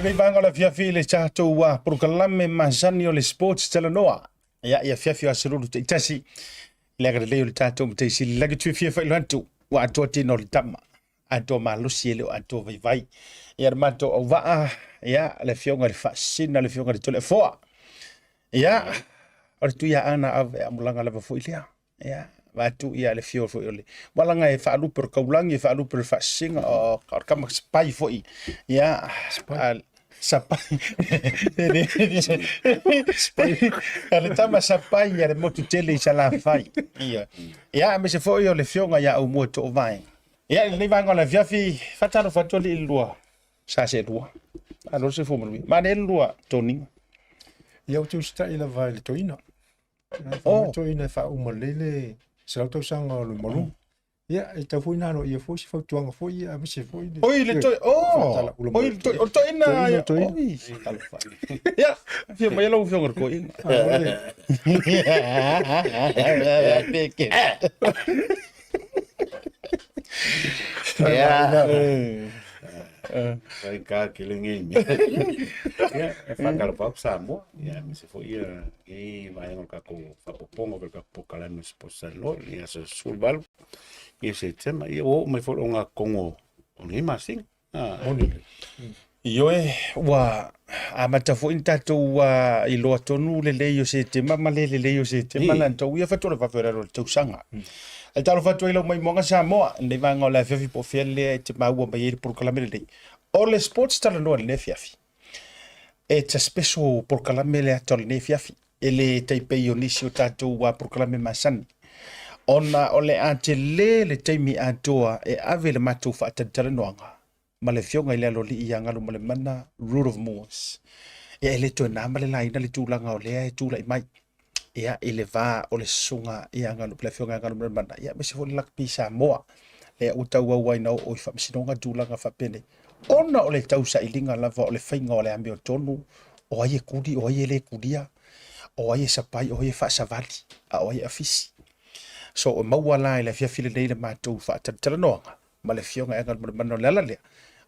Lenei vaega o le afiafi i le tatou polokalame masani o le Sports Talanoa. Ia, ia afiafi o aso lulu taitasi i le agalelei o le tatou Matai Sili. Lagi tuifia faailoa atu, ua atoa tino o le tama. Atoa malosi e le o atoa vaivai. Ia, le matou auvaa, ia, le afioga i le Faasisina, le afioga i le Toleafoa. Ia, o le Tuiaana ave amulaga lava foi lea. Ia, vaeatu ia le afio foi o le malaga e faalupe o le kaulagi, e faalupe o le faasisiga, o le kama sapai foi. Ia, sapai. A le tama sapai a le motu tele i Salafai. Ia, ia aemaise foi o le afioga ia Aumua Toovaega. Ia, i lenei vaega o le afiafi, faatalofa atu alii i le lua sa seelua. Malo le soifua manuia. Manaia le lua toniga. Ia, ou te usitai lava i le toeaina. Oh. Toeaina e faauma lelei le 100 tausaga o le malu. Ia, e tau foi na aloaia foi se fautuaga foi, ia, aemaise foi le Oi, le toi, oh, oi, le toi, o le toeaina, Toeaina, toeaina. Oi, talofa. Ia, afio mai lau afioga i le toeaina. Ia. Fai ka ke le ngei mea. Ia, e whakalapa aku Samoa. Ia, aemaise foi ia nei vaega o le tatou faaopoopoga o le tatou polokalame o Sports Talanoa i aso 18 ia Setema. Ia, ua oo mai foi le ogatotonu o lenei masina. Ah. Moni. Ioe, ua amata foi ni tatou iloa tonu lelei o Setema ma le lelei o Setema na tou ia faatoa le vave o le alu o le tausaga. Ae talofa atu ai lau maimoaga Samoa, lenei vaega o le afiafi po o fea lea e te maua mai ai le polokalame lenei. O le Sports Talanoa i lenei afiafi, it's a special polokalame le ata o lenei afiafi. E le tai pei o nisi o tatou polokalame masani. Ona o le a tele le taimi atoa e ave le matou faatalatalanoaga ma le afioga i le Aloalii ia Galumalemana Rudolf Moores. Ia e le toe na ma le laina le tulaga o lea e tulai mai. Ia i le va o le susuga ia Galu, le afioga ia Galumalemana, ia aemaise foi le Rugby Samoa. Lea ua tauau ai na oo i faamasinoga tulaga faapenei. Ona o le tausailiga lava o le faiga o le amiotonu, o ai e kuli, o ai e le kulia, o ai e sapai, o ai e faasavali, a o ai e afisi. So, e maua la i le afiafi lenei le matou faatalatalanoaga ma le afioga ia Galumalemana o le ala lea,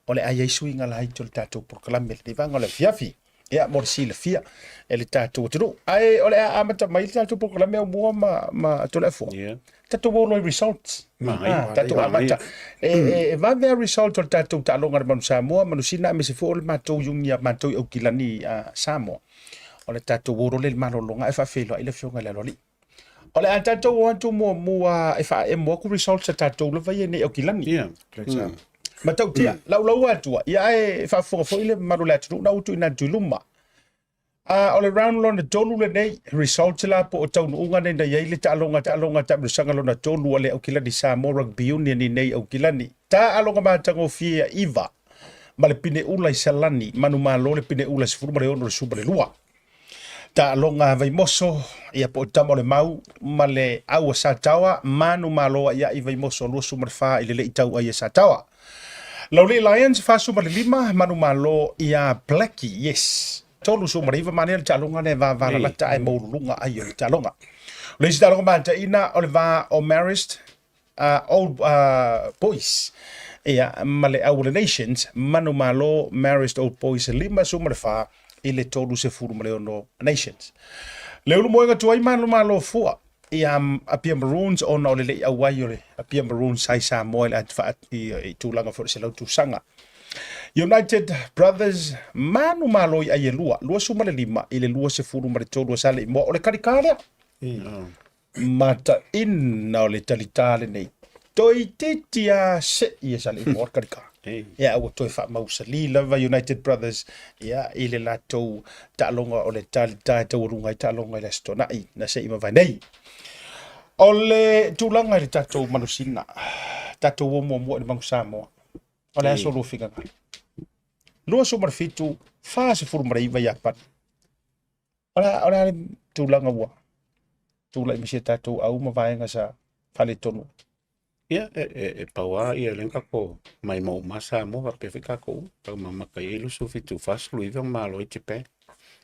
o le a i ai suiga laiti o le tatou polokalame i lenei vaega o le afiafi. Ia, mo le silafia e le tatou atunuu. Ae o le a amata mai le tatou polokalame aumua ma Toleafoa. Yeah. Tatou o loa i results. Manaia. Ah, tatou amata. E vave a result o le tatou taaloga a le Manu Samoa, Manu Sina, aemaise foi o le matou iugi a matou i Aukilani a Samoa. O le tatou o loa lea i le malologa ae faafeiloai le afioga i le Aloalii. O le a tatou o atu muamua e faaemo atu results a tatou lava ia nei Aukilani. Yeah. Matautia, laulaua atua, ia ae faafofoga foi le mamalu o le atunuu na ua tuuina atu i luma. O le round lona tolu lenei, results la po o taunuuga nei na i ai le taaloga taamilosaga lona tolu a le Aukilani Samoa Rugby Union i nei Aukilani. Taaloga matagofie a 9 ma le pine ula i Salani, manumalo le pine ula 16 i le 12. Taaloga Vaimoso, ia po o Tama o le Mau ma le au a Sataoa, manumalo ai i Vaimoso 24 i le lei tau ai a Sataoa. Laulii Lions 45, manumalo ia Blackie, yes. 39 manaia le taaloga lea e vavalalata ae maualuluga ai o le taaloga. O le isi taaloga mataina o le va o Marist Old Boys ia ma le au o le Nations, manumalo Marist Old Boys 54 i le 36 Nations. Le ulu moega tuai manumalo fua ia Apia Maroons ona o le lei auai o le Apia Maroons ai Samoa i le atu i tulaga foi o le 100 tausaga. United Brothers manumalo i ai e lua, 25 i le 23 a Saleimoa. O le kalikā lea. Mataina o le talitā lenei. Toeitiiti a sei e Saleimoa le kalikā. Ia, ua toe faamausali lava United Brothers ia, i le latou taaloga o le talitā e taualuga ai taaloga i le Aso Toonai na se i mavae nei. O le tulaga i le tatou manusina, tatou o muamua i le Manu Samoa. O le aso luafigaga. 27, 49 Iapani. O le a le tulaga ua tulai mai si a tatou au ma vaega sa faaletonu? Ia, e pau lava ia lea na tatou maimau uma Samoa faapea foi tatou uma. Taumamata i ai 27 49 na malo ai Japan,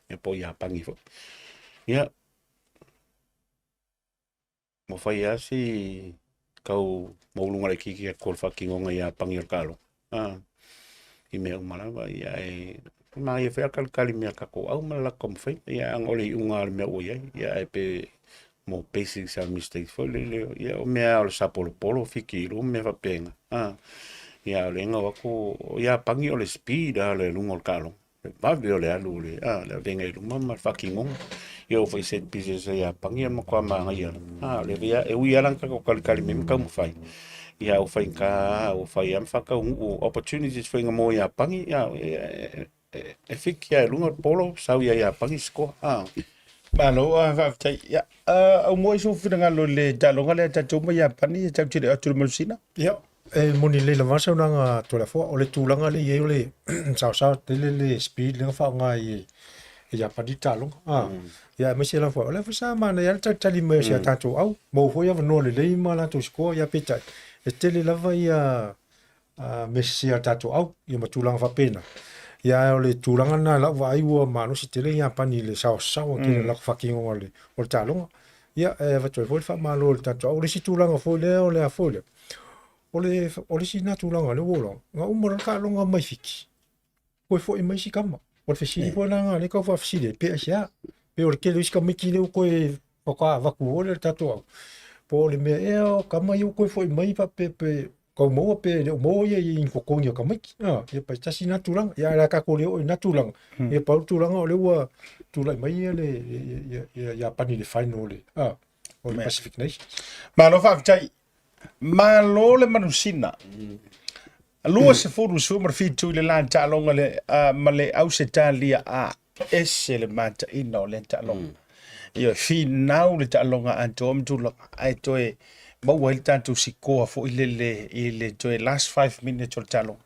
ia po o Iapani foi. Ia, ua fai lava si tau maualuga laitiiti atu o le faatinoga i Iapani o le taaloga. I mea uma lava, ia e... Manaia foi a le kalikali mai a le tatou au ma le latou taumafaiga, ia ana o le iuga o le mea ua i ai, ia ae pe more basics lava mistakes foi lele, ia o mea lava o le sapolopolo, fiki i luma, mea faapena. Ia a o lea na o atu, o Iapani o le speed lava o le luga o le taaloga, le vave o le alu o le, le avega i luma ma le faatinoga. Ia oo foi i set pieces a Iapani, ia matua manaia lava. O lea e ui lava la ina tatou kalikali mai ma taumafai, ia a ua faigata lava, ua fai lava ma faataunuu opportunities foi na mo Iapani, ia e fiki lava i luga le polo, sau ia Iapani score. Malo faafetai. Ia, aumua i sou finagalo i le taaloga lea tatou ma Iapani e tatou te le o atu i le manusina. Ia, e moni lelei lava saunoaga a Toleafoa, o le tulaga lea e i ai o le saosaoa tele le speed lea na faaaoga e Iapani le taaloga. Ia aemaise lava foi, o lea foi sa manaia lava le talitali mai o si a tatou au, maua foi avanoa lelei ma latou score, ia peitai, e tele lava ia mea sese a le tatou au, ia ma tulaga faapena. Ia ae o le tulaga lena i lau vaai ua malosi tele Iapani i le saosaoa tele o le latou faatinoga o le taaloga. Ia e avatu ai foi le faamalo i le tatou au. O le isi tulaga foi lea o le a foi lea, o le isi lena tulaga lea ua ou iloa, na uma loa le taaloga mai Fiti, toe foi mai isi tama. O le fesili foi la lena lea e tau faafesili ai, pe aisea? Pe o le tele o isi tamaiti lea ua toe faatoa avatu foi lea i le tatou au, po o le mea ea o tama ia ua toe foi mai faapea pe tau maua pe le o maua ia i ni totogi o tamaiti. Ia pe tasi lena tulaga. Ia ae o le a tatou le oo i lena tulaga. Ia pau le tulaga o lea ua tulai mai ia le ia Iapani i le final o le o le Pacific Nations. Malo faafetai. Malo le manusina. 20 17 i le la taaloga le, ma le Ausetalia a ese le mataina o lea taaloga. Ioe, finau le taaloga atoa ma tulaga, ae toe maua ai le tatou sikoa foi lele i le toe last 5 minutes o le taaloga.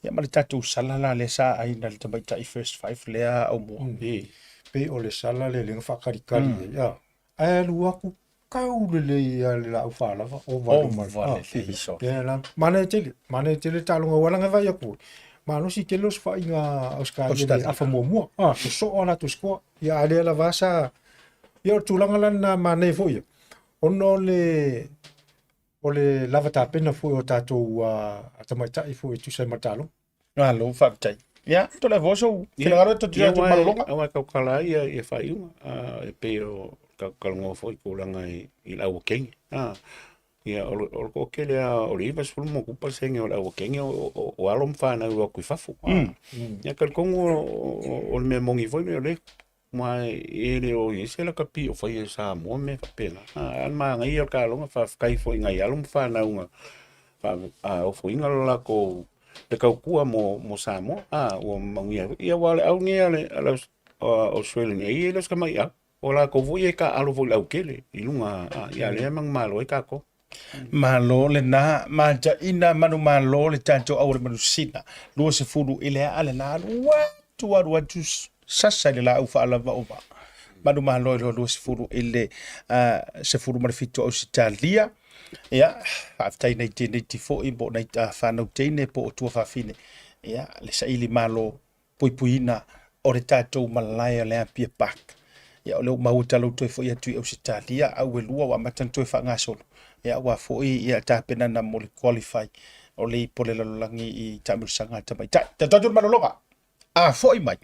Ia ma le tatou sala la lea sa aina le tamaitai first five lea aumua. Pei o le sala lea lea na faakalikali ai, ae alu atu tau lelei lava le laau faalava ova i luma. Ova lelei sole. Ia la, manaia tele, manaia tele le taaloga aua leaga e vaai atu, malosi tele osofaiga Ausetalia i le afa muamua. Sosoo a latou score. Ia a o lea lava sa, ia o le tulaga la lena manaia foi ia, ona o le o le lava tapena foi o tatou tamaitai foi e tusa ai ma le taaloga. Malo faafetai. Ia, Toleafoa sou finagalo e totogi atu i malologa. Aua e tautala ai ia faaiuga, e pei o tatou talanoa foi i tulaga i le auakenge. Ia, o le toatele lava o le 90+ o le auakenge o alo ma fanau e o atu i fafo. Ia, talitonu o le mea moni foi o lea, ma e le o i ai se lakapi o faia e Samoa mea faapena. A o le manaia o le taaloga, faafetai foi i nai alo ma fanau na ofoina le latou le tautua mo Samoa. Ua manuia foi. Ia, aua o le au lenei a le Australia e i ai le tamaiau, o latou foi e taaalo foi i le autele i luga, ia lea e manumalo ai tatou. Malo lena, mataina manumalo le tatou au o le manusina. 20 i le aa lena alu atu alu atu sasa i le laau faalava o vaa. Manumalo i le 20 i le 17 Ausetalia. Ia, faafetai nai teneiti foi po o nai fanau teine po o tua fafine. Ia, le saili malo puipuiina o le tatou malae o le Apia Park. Ia, o lea ua maua tala ua toe foi atu i Ausetalia, au e lua ua amata ona toe faagasolo. Ia, aua foi ia tapenana mo le qualify o le ipu o le lalolagi i taamilosaga a tamaitai. Tatou atu le malologa, a foi mai,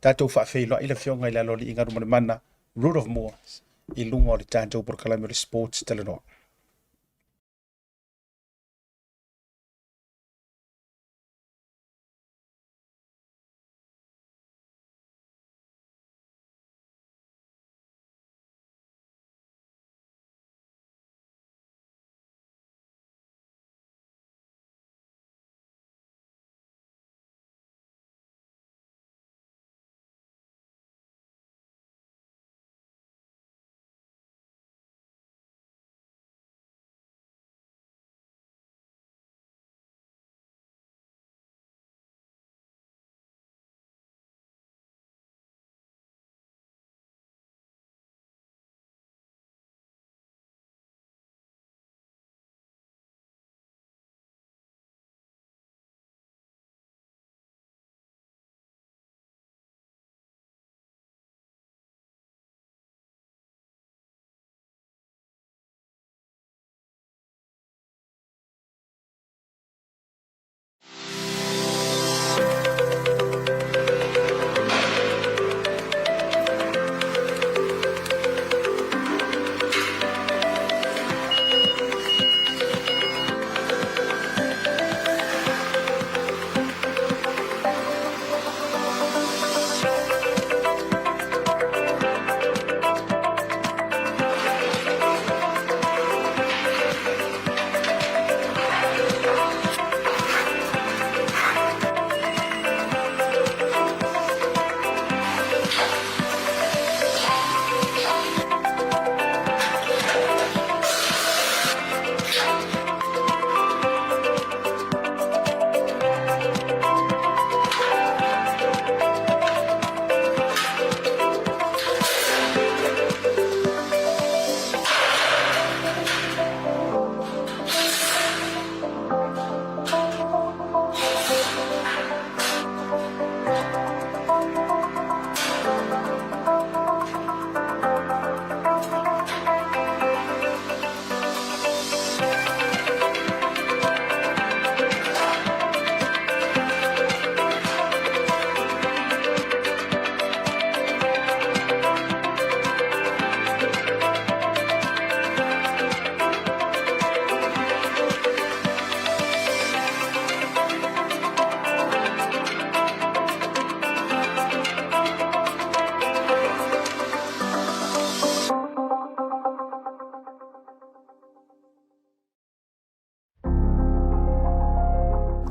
tatou faafeiloai le afioga i le Aloalii Galumalemana Rudolf Moore i luga o le tatou polokalame o le Sports Talanoa.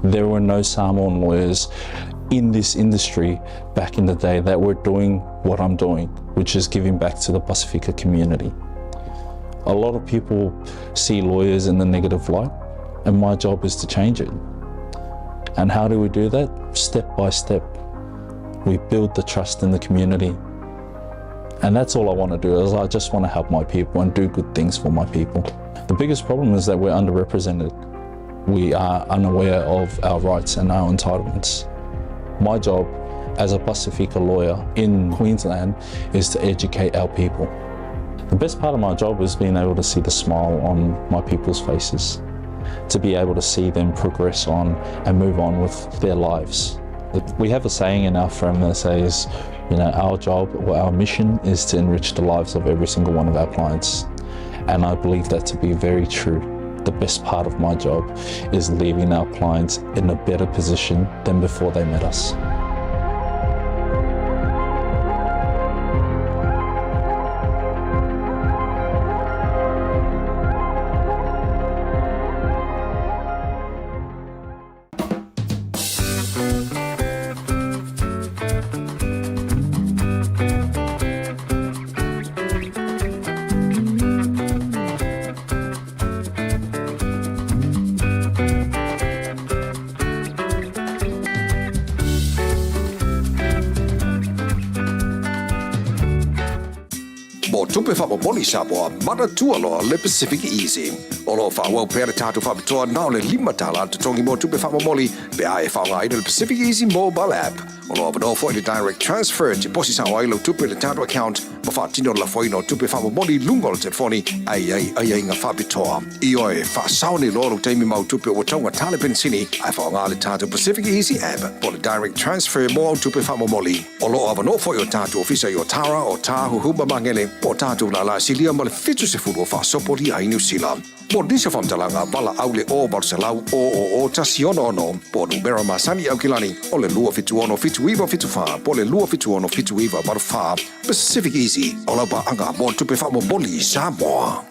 There were no Samoan lawyers in this industry back in the day that were doing what I'm doing, which is giving back to the Pasifika community. A lot of people see lawyers in the negative light, and my job is to change it. And how do we do that? Step by step. We build the trust in the community. And that's all I want to do is I just want to help my people and do good things for my people. The biggest problem is that we're underrepresented. We are unaware of our rights and our entitlements. My job as a Pasifika lawyer in Queensland is to educate our people. The best part of my job is being able to see the smile on my people's faces, to be able to see them progress on and move on with their lives. We have a saying in our firm that says, you know, our job or our mission is to enrich the lives of every single one of our clients. And I believe that to be very true. The best part of my job is leaving our clients in a better position than before they met us. Mo tupe faamomoli Samoa, manatua loa le Pacific Easy. O lo o faaauau pea le tatou faapitoa na o le $5 le totogi mo tupe faamomoli pe a e faaaogaina le Pacific Easy Mobile App. O lo o avanoa foi le Direct Transfer e tiposi sao ai lau tupe i le tatou account ma faatino le lafoina o tupe faamomoli i luga o le telefoni ae i ai aiaiga faapitoa. Ioe, faasao nei loa lou taimi ma au tupe ua taugata le penisini ae faaaoga le tatou Pacific Easy App po o le Direct Transfer mo au tupe faamomoli. O lo o avanoa foi o tatou ofisa i Otara, Otāhuhu ma Magele, po o tatou lālā silia ma le 70 o faasopolia ai Niu Sila. Mo nisi o faamatalaga, valaau le 0 800 000 166 po o numera masani i Aukilani o le 276 7974 po o le 276 7984. Pacific Easy, o lau paaga mo tupe faamomoli i Samoa.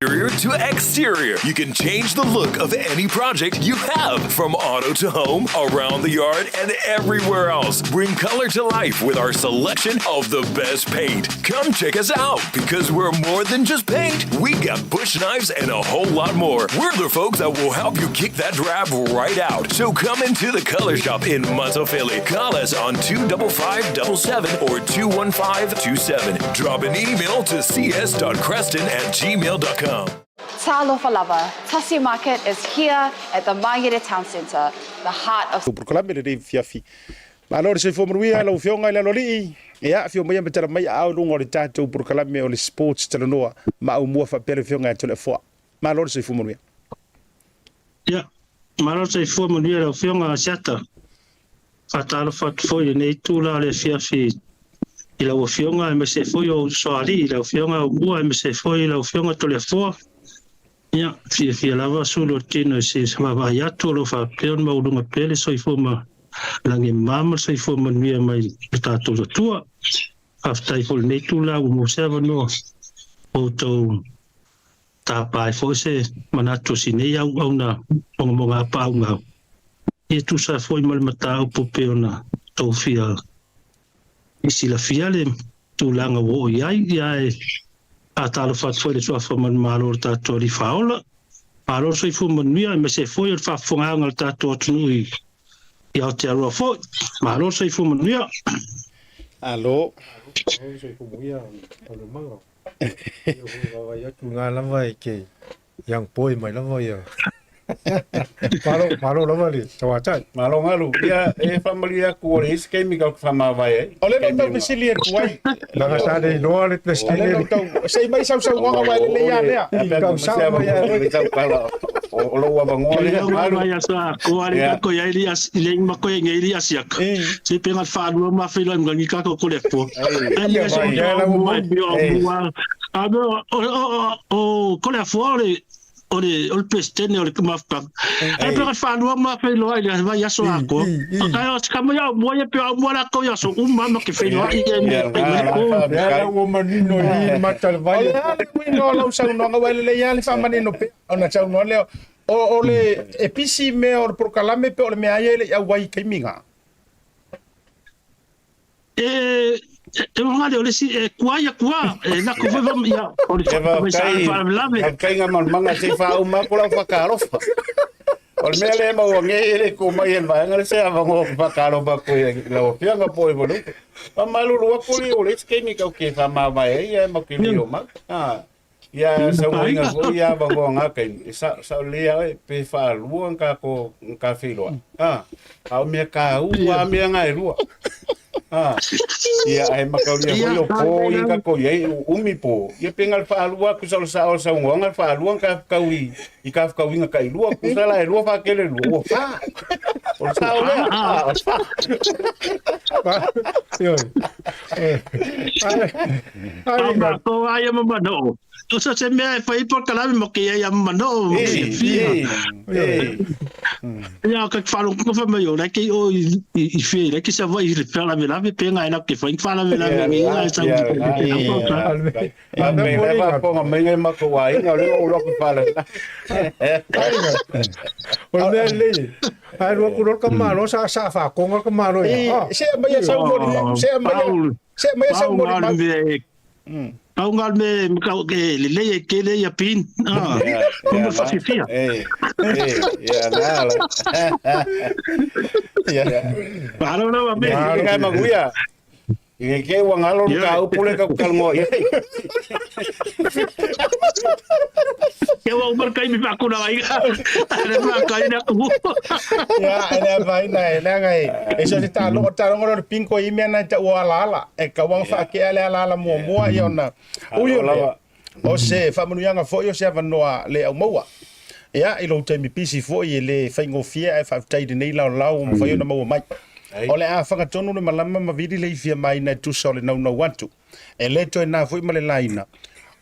Interior to exterior, you can change the look of any project you have from auto to home, around the yard, and everywhere else. Bring color to life with our selection of the best paint. Come check us out because we're more than just paint. We got bush knives and a whole lot more. We're the folks that will help you kick that drab right out. So come into the color shop in Philly. Call us on 25577 or 21527. Drop an email to cs.creston at gmail.com. Talofa lava, Tasi Market is here at the Mangere Town Centre, the heart of Polokalame lenei fiafi. Malo le soifua manuia lau Afioga i le Aloalii. Ia, afio maia ma tala mai aao i luga o le tatou polokalame o le Sports Talanoa ma Aumua faapea le Afioga ia Toleafoa. Malo le soifua manuia. Ia, malo le soifua manuia lau Afioga Asiata. Faatalofa atu foi i lenei itula o le afiafi i lau Afioga aemaise ai foi o ou usoalii, lau Afioga Aumua aemaise ai foi lau Afioga Toleafoa. Ia, fiafia lava sulu o le tino i se vaavaai atu o lo o faapea ona maualuga pea le soifua ma lagi mama ma le soifua manuia mai lo tatou Atua. Faafetai foi i lenei itula ua maua se avanoa o outou tapa ai foi se manatu o si nei auauna mogamoga paaungau e tusa foi ma le mataupu pei ona outou fia i silafia le tulaga ua oo i ai. Ia ae faatalofa atu foi i le Suafa Manumalo o le tatou Alii Faaola. Malo le soifua manuia aemaise ai foi o le faafofogaaga a le tatou atunuu i Aotearoa foi. Malo le soifua manuia. Alo. Malo le soifua manuia Taulimaga. Ia foi vaavaai atu i ngā lava e ke young boy mai lava ia. Malo, malo lava le tauatai. Malo galu. Ia, e faamalie atu ua leai se taimi tatou te faamavae ai. O lea na ou tau fesili atu ai. Leaga sa le iloa le O lea Peresetene na ou tau, se i mai sau saunoaga aua e lelei lava lea. Tau mai ia Tautala, o lou avanoa lea. Galu. Mai aso atoa le kako iai li as le mako e ngei li asiaka. Se pe ngal whālua ma whailua mga ngi kako ko le po. E li aso o mua e pio o mua. A me o o o ko le afua o le o le o le presidente o le mafka. E pe ngal whālua ma whailua i le vai aso atoa. Kai o ka mo ia mua ia pio mua la ko ia so uma ma ke whailua i e me ko. Lea la ua manino i le mata o le O vai. le a le uiga o lau saunoaga aua e lelei lava le faamanino pea ona saunoa lea o, o le e pisi mea o le polokalame pe o le mea a ia e le i auai i taimi ga. E e o le si e kua ia kua e la ko foi ia o le E fa faalavelave. Faafetai Gamalemaga se i faauma atu lau whakaalofa. O le mea lea e maua nei e le ku mai e le vaega le se avanoa ou te whakaalofa atu i lau afioga po o i Valupe. Faamalulu atu le o le isi taimi tatou te faamavae ai ae matou te le o mau. Ah, ia saunoaina foi ia avanoa na taimi, e sa sao lelei lava oe pe faalua ona tatou ona ta feiloai. Ah, a o mea taua lava mea na e lua. Ah, ia ae mataulia foi o po ia tatou i ai, umi po, ia pe na o le faalua atu sa o le sao o le saunoaga le faalua ona ta fetau i i ka fetauiga tailua, tusa la e lua faatele lua, ua fa. O le sao lea, ah, o le fa. Ioe. Ai matou ai ma manoo. O so se mea e fai polokalame mo ke ia ma manoo mo fiafia. Ia ka whaalongo fa mai o la ke o i i fia la ke sa vai le whaalavelave pe ngai la ke whai whaalavelave ngai la sa A me le faafofoga mai ngai matou aiga, o lea ua ou alu atu i faalavelave. O le mea lelei, ae alu atu loa le tamaloa sa sa faakoga le tamaloa ia. I, se aumai sau molimau, se aumai, se aumai sau molimau. Pau ngā me e lelei e kele ia pin. Ah, kuma whawhiwhia. E, e, ia ngā la. Ia. Mahalo rawa me. Malo kai manuia. I ke ua ngalo le ka upu le ka talanoa i ai. Ke ua umar kai mi pakuna ai. Le ma kai na ku. Ia, e le afaina e leaga e, e so se taalogo, taalogo lea o le bingo i mea na e taua alaala. E tau aga faakea le alaala muamua ia ona ui o lea. O se faamanuiaga foi o se avanoa le aumaua. Ia, i lou taimi pisi foi e le faigofie ae faafetai i lenei laolao ua mafai ona maua mai. O le a faga tonu le malama ma vili le ifia maina e tusa o le naunau atu. E le toe na foi ma le laina.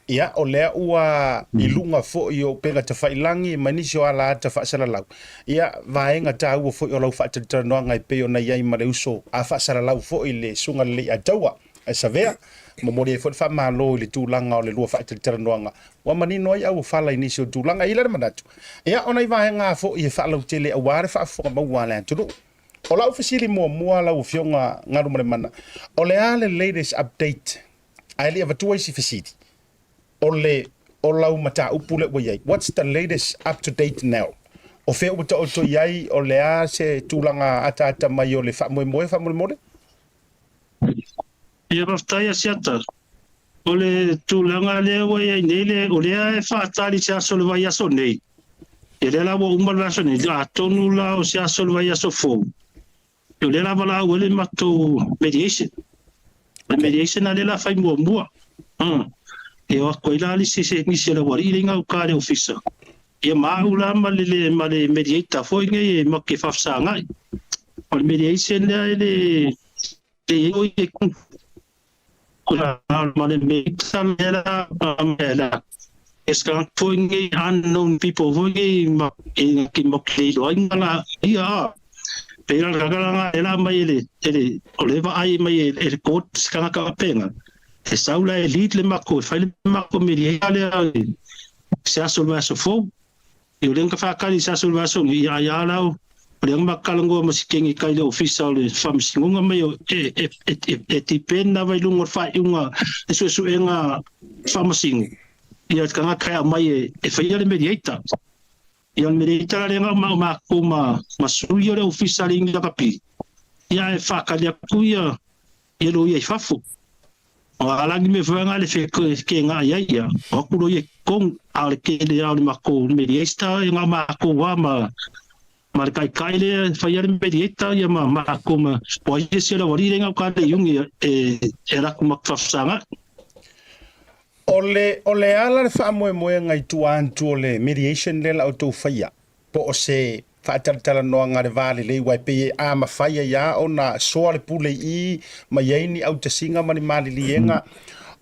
Ia, o lea ua i luga foi o upega tafailagi ma nisi o alaata faasalalau. Ia, vaega taua foi o lau faatalatalanoaga e pei ona i ai ma le uso a faasalalau foi le Susuga Leleiataua e Savea. Momoli ai foi le faamalo i le tulaga o le lua faatalatalanoaga ua manino ai auofala i nisi o tulaga. E i ai la le manatu, ia, o nai vaega foi e faalautele aua le faafofoga maua a le atunuu. O lau fesili muamua lau Afioga Galumalemana, o le a le latest update ae le i avatua isi fesili, o le o lau mataupu lea ua i ai, what's the latest up to date now? O fea ua taoto i ai, o le a se tulaga ataata mai o le faamoemoe faamolemole? Ia faafetai Asiata. O le tulaga lea ua i ai nei le, o lea e faatali se aso o le vaiaso nei. Ia lea la ua uma le vaiaso nei, atonu la o se aso o le vaiaso fou. O lea la valaau ai le matou mediation. O le mediation la lea la fai muamua. E o atu ai la le isi se nisi o le aualii lea i gauta i le ofisa. Ia ma au la ma le ma le mediator foi nei e matou te faafesagai. O le mediation lea e le le i ai o i ma le mediator lea la la es ka foi nei unknown people foi nei ma e ki mo ke iloa ai la ia a. Pe la la la e la mai e le e le o le vaai mai e le court se kanaka penga. E sau la e lead le mako e fai le mako mediator lea se aso le vaiaso fou. I o lea ka whakari se aso le vaiaso i a ia rau, o lea makalangoa ma si kengi kai le ofisa o le whamsingonga mai o e, e, e, e, e tipen na vai lunga o le whaiunga e suesuenga whamasingo. Ia te kanga kai a mai e, e whaia le mediator. Ia le mediator la lenga ma ma ko ma, ma sui o le ofisa le inga kapi. Ia e whakari aku ia, ia lo ia i fafo. O alagi me foi nga le fe ke nga ia ia. O aku lo ye kong a le ke le au le mako mediator e nga mako wa ma ma le kai kai le fai le mediator ia ma mako ma po ia se la wari le nga ka le yungi e e la ku makfafsanga. O le, o le ala le faamoemoega i tua atu o le mediation lea la outou faia, po o se faatalatalanoaga le va lelei, aua e pei e a mafai ai lava ona soa le pule i i ma i ai ni autasiga ma ni maliliega.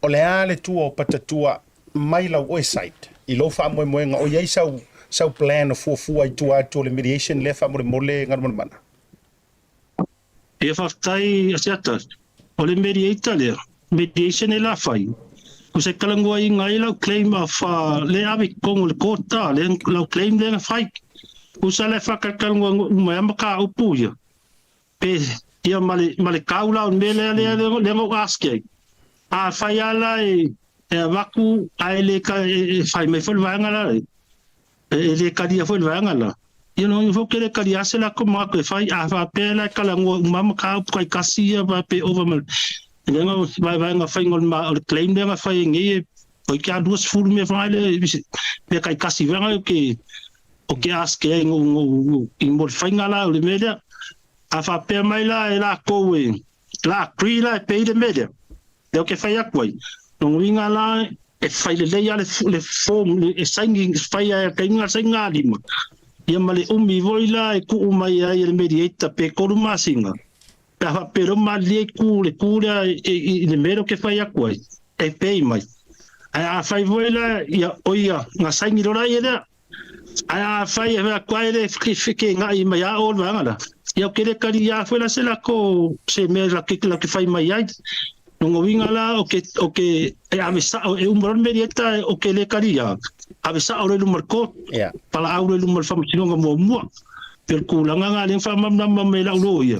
O le a le tua o Patatua mai lau oe side i lou faamoemoega o i ai sau, sau plan o fuafua i tua atu o le mediation lea faamolemole Galumalemana? Ia faafetai Asiata. O le mediator lea, mediation e la fai, ko se kalangoaiga ai lau claim of le ave i totonu o le court a, le lau claim lea na fai. Usa la e whakakalangua uma ia ma ka upu ia. Pe ia ma le ma le kau la o le mea lea lea lea na ou ask ai. A fai a la e e avaku ae le ka e fai mai foi le vaega la e e le kalia foi le vaega la. Ia no foi ke le kalia ase la ko ma e fai a faapea la e kalangua uma ma ka upu kai kasi ia va pe ova ma le nga vaevaega fainga o le ma o le claim lea na fai e nei e oi ke a 20 mea whai le mea kai kasi vaega o ke o ke ask ai ngou ngou i mo le fainga la o le mea lea. A faapea mai la e lakou e la agree la e pay le mea lea. Lea o ke fai atu ai. Lona uiga la e fai lelei a le, le form e saini fai ai ka inga sainga lima. Ia ma le umi voi la e kuu mai ai e le mediator pe kolu masina. Pe a faapea loa malilie i ku le ku lea i le mea lea o ke fai atu ai e pay mai. Ae a fai voi la ia o ia nga saini lola ia lea. Ae a fai e atu ai le ke nga'i mai a o le vaega la. Ia o ke le kali ia foi la se lako se mea la ke la ke fai mai ai. Lona uiga la o ke o ke e ave sa'o e uma loa le mediator o ke le kali ia ave sa'o loa i luma o le court. Palaau loa i luma o le faamasinoga muamua. Pei o le tulaga lena lea na faamalamalama mai e la'u loia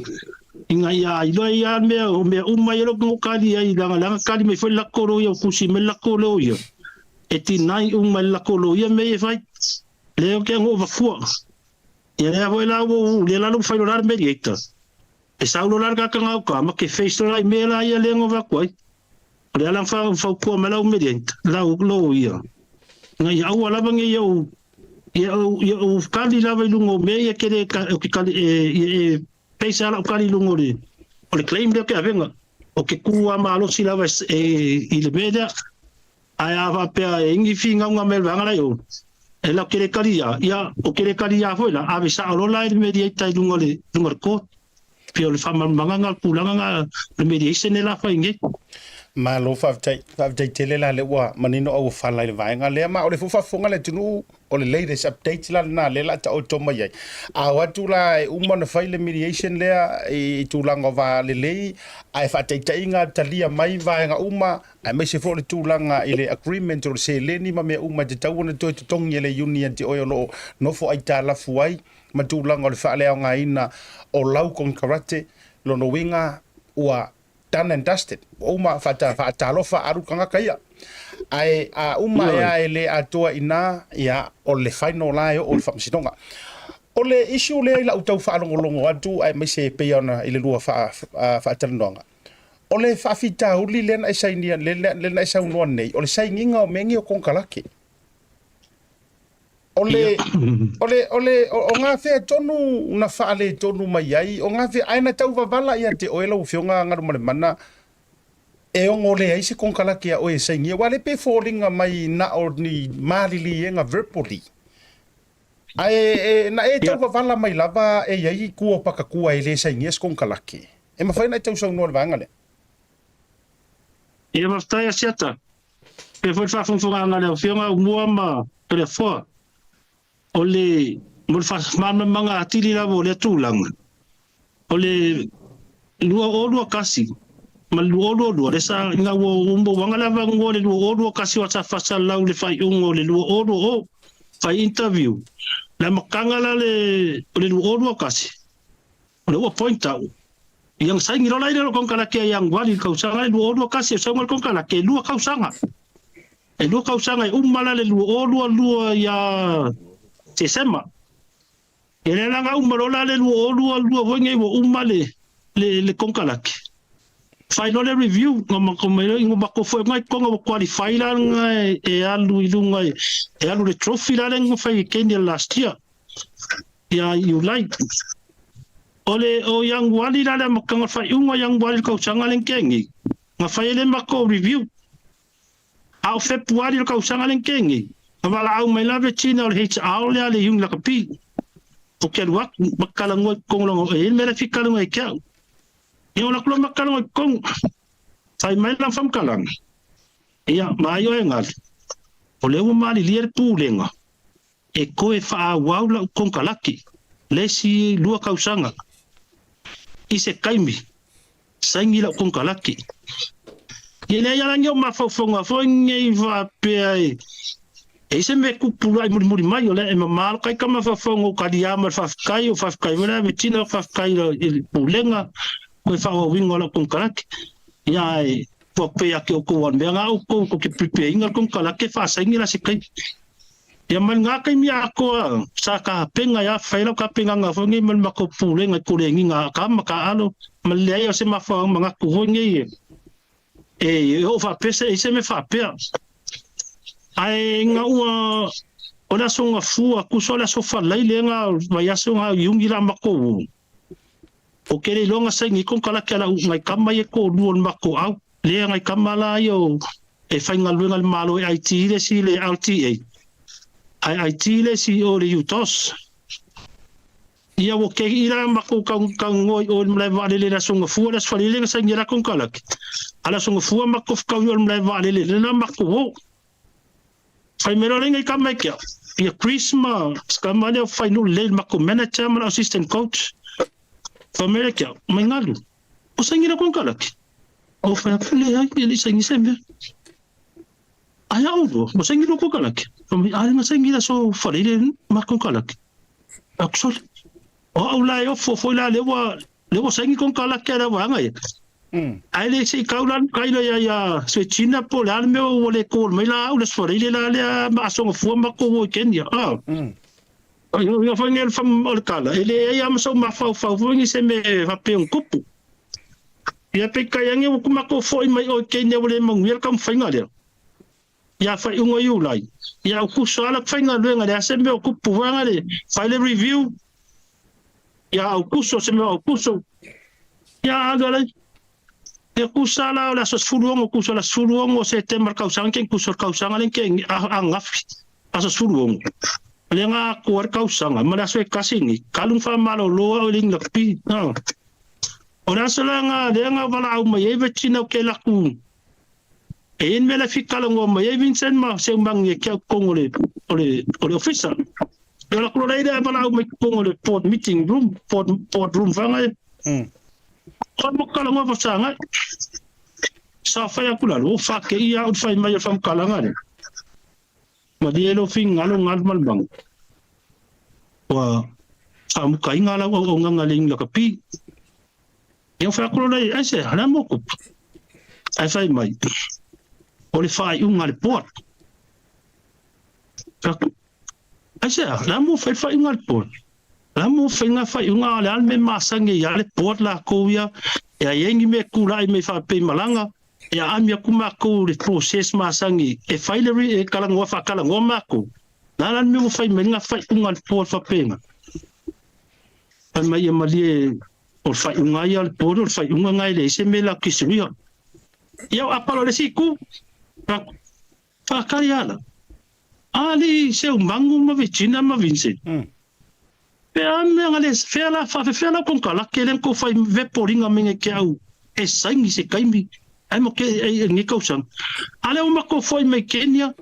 ina ia iloa ai lava mea o mea uma ia lea ou kali ai leaga leaga kali mai foi le lako loia ua tusi mai le lako loia e deny uma e le lako loia mea ia e fai lea ou te ago avafua ia lea foi la ua ou lea la ua fai loa la le mediator e sau loa la le tagata gauta ma ke face loa la i mea la ia lea na avatu ai o le ala na fautua mai lau mediator lau loia ina ia aua lava nei ou ia ou ia ou kali lava i luga o mea ia ke le o ke kali e e Peisa lau kali i luga o le o le claim lea o ke avega o ke kū a malosi lava e i le mea lea ae a faapea e ingi finauga mai le vaega la i o e lau kele kali ia ia o kele kali ia foi la ave sao loa la e le mediator i luga o le luga o le court pei o le faamalamalamaga o le tulaga na o le mediation e la fai nei. Malo faafetai, faafetai tele la lea ua manino auofala i le vaega lea ma o le foi faafofoga a le atunuu O le latest update la lena lea la taoto mai ai. A o atu la e uma ona fai le mediation lea i tulaga o va lelei ae faataitaiga talia mai vaega uma aemaise foi o le tulaga i le agreement o le seleni ma mea uma e tatau ona toe totogi e le union te oe o lo o nofo aitalafu ai ma tulaga o le faaleaogaina o lau konekarate. Lona uiga ua done and dusted, ua uma faatalofa alu tagata ia. Ae a uma ea e le atoa ina, ia, o le final la e oo i le faamasinoga. O le issue lea i lau tau faalogologo atu aemaise e pei ona i le lua faatalanoaga, o le faafitauli lea na e sainia, lea na e saunoa nei, o le sainiga o mea nei o konekarate. O le, o le, o le, o gafea tonu na faaletonu mai ai, o gafea, ae na tau vavala ia te oe lau Afioga Galumalemana, e ogo leai se konekarate a oe e sainia, aua le pe foliga mai na o ni maliliega verbally. Ae e, na e tau vavala mai lava e i ai kua o Pakatua e le sainia se konekarate. E mafai ona e tausaunoa i le vaega lea? Ia faafetai Asiata. Pea foi le faafogafogaga a le Afioga Aumua ma Toleafoa, o le mo le faamalamalamaga atili lava o lea tulaga, o le 2021 ma le 2022, lea sa ina ua ou mauaga le avanoa i le 2021 o sa faasalau le faaiuga o le 2020, fai interview. Le amataga la le o le 2021, O lea ua point au, ia na saini loa la i le konekarate a Ianuari i le tausaga e 2021 e sau mai le konekarate e lua tausaga. E lua tausaga e uma la le 2022 ia Tesema. Ia lea la na uma loa la le 2022 foi nei ua uma le le, le konekarate. Fai loa le review nga makou mai loa nga makou foi ngai konga ua qualify la nga e alu i luga e alu le trophy la le nga fai i Kenya last year ia Iulai. O le o Ianuali la le amataga o le faaiuga o Ianuali le kausaga le nkengi nga fai ai le makou review. A o Fepuari o le kausaga le nkengi nga valaau mai la Regina o le HR lea le Iuni Lakapi o ke alu atu ma talanoa i totonu lona e i ai le mea la e fia talanoa ia te au. Ia o latou loa matalaga i totonu, fai mai lana faamatalaga, Ia, vaai oe e Galu, o lea ua malilie le Pulega e toe faaauau lau konekaraki le isi lua tausaga. I se taimi, saini lau konekaraki. Ia leai ala nei o mafaufauga foi nei faapea e E i se mea kupu la i mulimuli mai o lea e mamalo kai ka mafaufauga o kaliā ma le faafetai o faafetai foi la Regina o faafetai i le pulega mo le faaauauina o lau konekarate. Ia ae ua pei ake outou a mea nga outou tou te prepare ina le konekarate faasaini la se taimi. Ia ma lena taimi atoa sa tapena ia fai lau tapenaga foi nei ma le matou pulega i koleniga a tama taalo ma le leai o se mafuaaga manatu foi nei e oo faapea se i se mea faapea. Ae ina ua o le aso Gafua, tusa o le aso Falai lea na vaiaso na Iuni la matou o ke le iloa na saini ai konekarate a lau nai tama ia e toalua o le matou au lea nai tama la ia o e faigaluega i le Malo e IT le isi i le LTA ae IT le isi i o i le UTOS. Ia ua kei la matou talanoa i o i le malae vaalele i le Aso Gafua, le Aso Faraile na saini ai la konekarate. A o le Aso Gafua matou fetaui i o i le malae vaalele lea la matou o. Fai mai loa le nai tama e ke au, ia Chris ma si tama lea o Fainuu lelei le matou manager ma le assistant coach. Fai mai le ke au, mai galu, o saini le konekarate? Ou fai atu, leai, e le i saini se mea. Ae a oulua, ua saini lua konekarate? Fai mai, ae na saini i le Aso Faraile ma konekarate. Aku sole. O au la e ofo foi la lea ua lea ua saini konekarate a le vaega ia. Ae le se i kau la kai la ia ia Swechina po o le a le mea ua le call mai la au le Aso Faraile la lea ma Aso Gafua ma kou o i Kenya. Ah. Ia foi nei o le tala, e leai lava ma sou mafaufau foi nei se mea e faapea ona tupu. Ia peitai ane ua matou foi mai o i Kenya ua le manuia le taumafaiga lea. Ia faaiuga Iulai, ia Aukuso lava le faigaluega, leai se mea o tupu vaega le fai le review ia Aukuso se mea o Aukuso. Ia alu ala ia kusa la o le aso 16 kusa le 16 o Setema le tausaga ke kusa le tausaga le ke angafi aso 16. Le nga atoa le tausaga ma le aso e kasi ni kalu whamalolo au le inga pi. O le aso la nga lea nga valaau mai ai vetina o ke laku E i ai le mea la e fitalanoa mai ai Vincent ma Seumangi e ke au totonu o le, o le, o le ofisa. E ola kula lei lea e valaau mai totonu o le board meeting room, board, board room whanga e. Koe mo talanoa fasagai. Sa whai aku lalo, o whake i au whai mai o whamkalanga le. Malie lo fingalo ngalu ma le maga. Ua faamukaina lau auaunaga le iula kapi. Ia whai aku lola i aise, le a mo kupu. Ae whai mai, o le whaaiuga a le board. Aise a, le a mo whai whaaiuga a le board. Le a mo whai ngā whaaiuga a le a le me masangi i a le board lākou ia, e ai ai ni mea kūlaʻi mai whaapei malanga, E aami aku mākou i le process masani e whai le e talanoa whaatalanoa mākou. Nā la le mea ua whai mai ngā whaiunga le board whapenga. Whai mai ia malie o le whaiunga ia le board o le whaiunga ngai le ese me la kisuia. Ia o apalo le si ku. Whakari ala. Ali seu mangu ma Virginia ma Vincent. Pe a mea nga le fea la whawhewhea la konka la ke len ko whai veporinga menge ke au e saini se kaimi ai mo ke e nge kausang. Ale o mako foi mai Kenya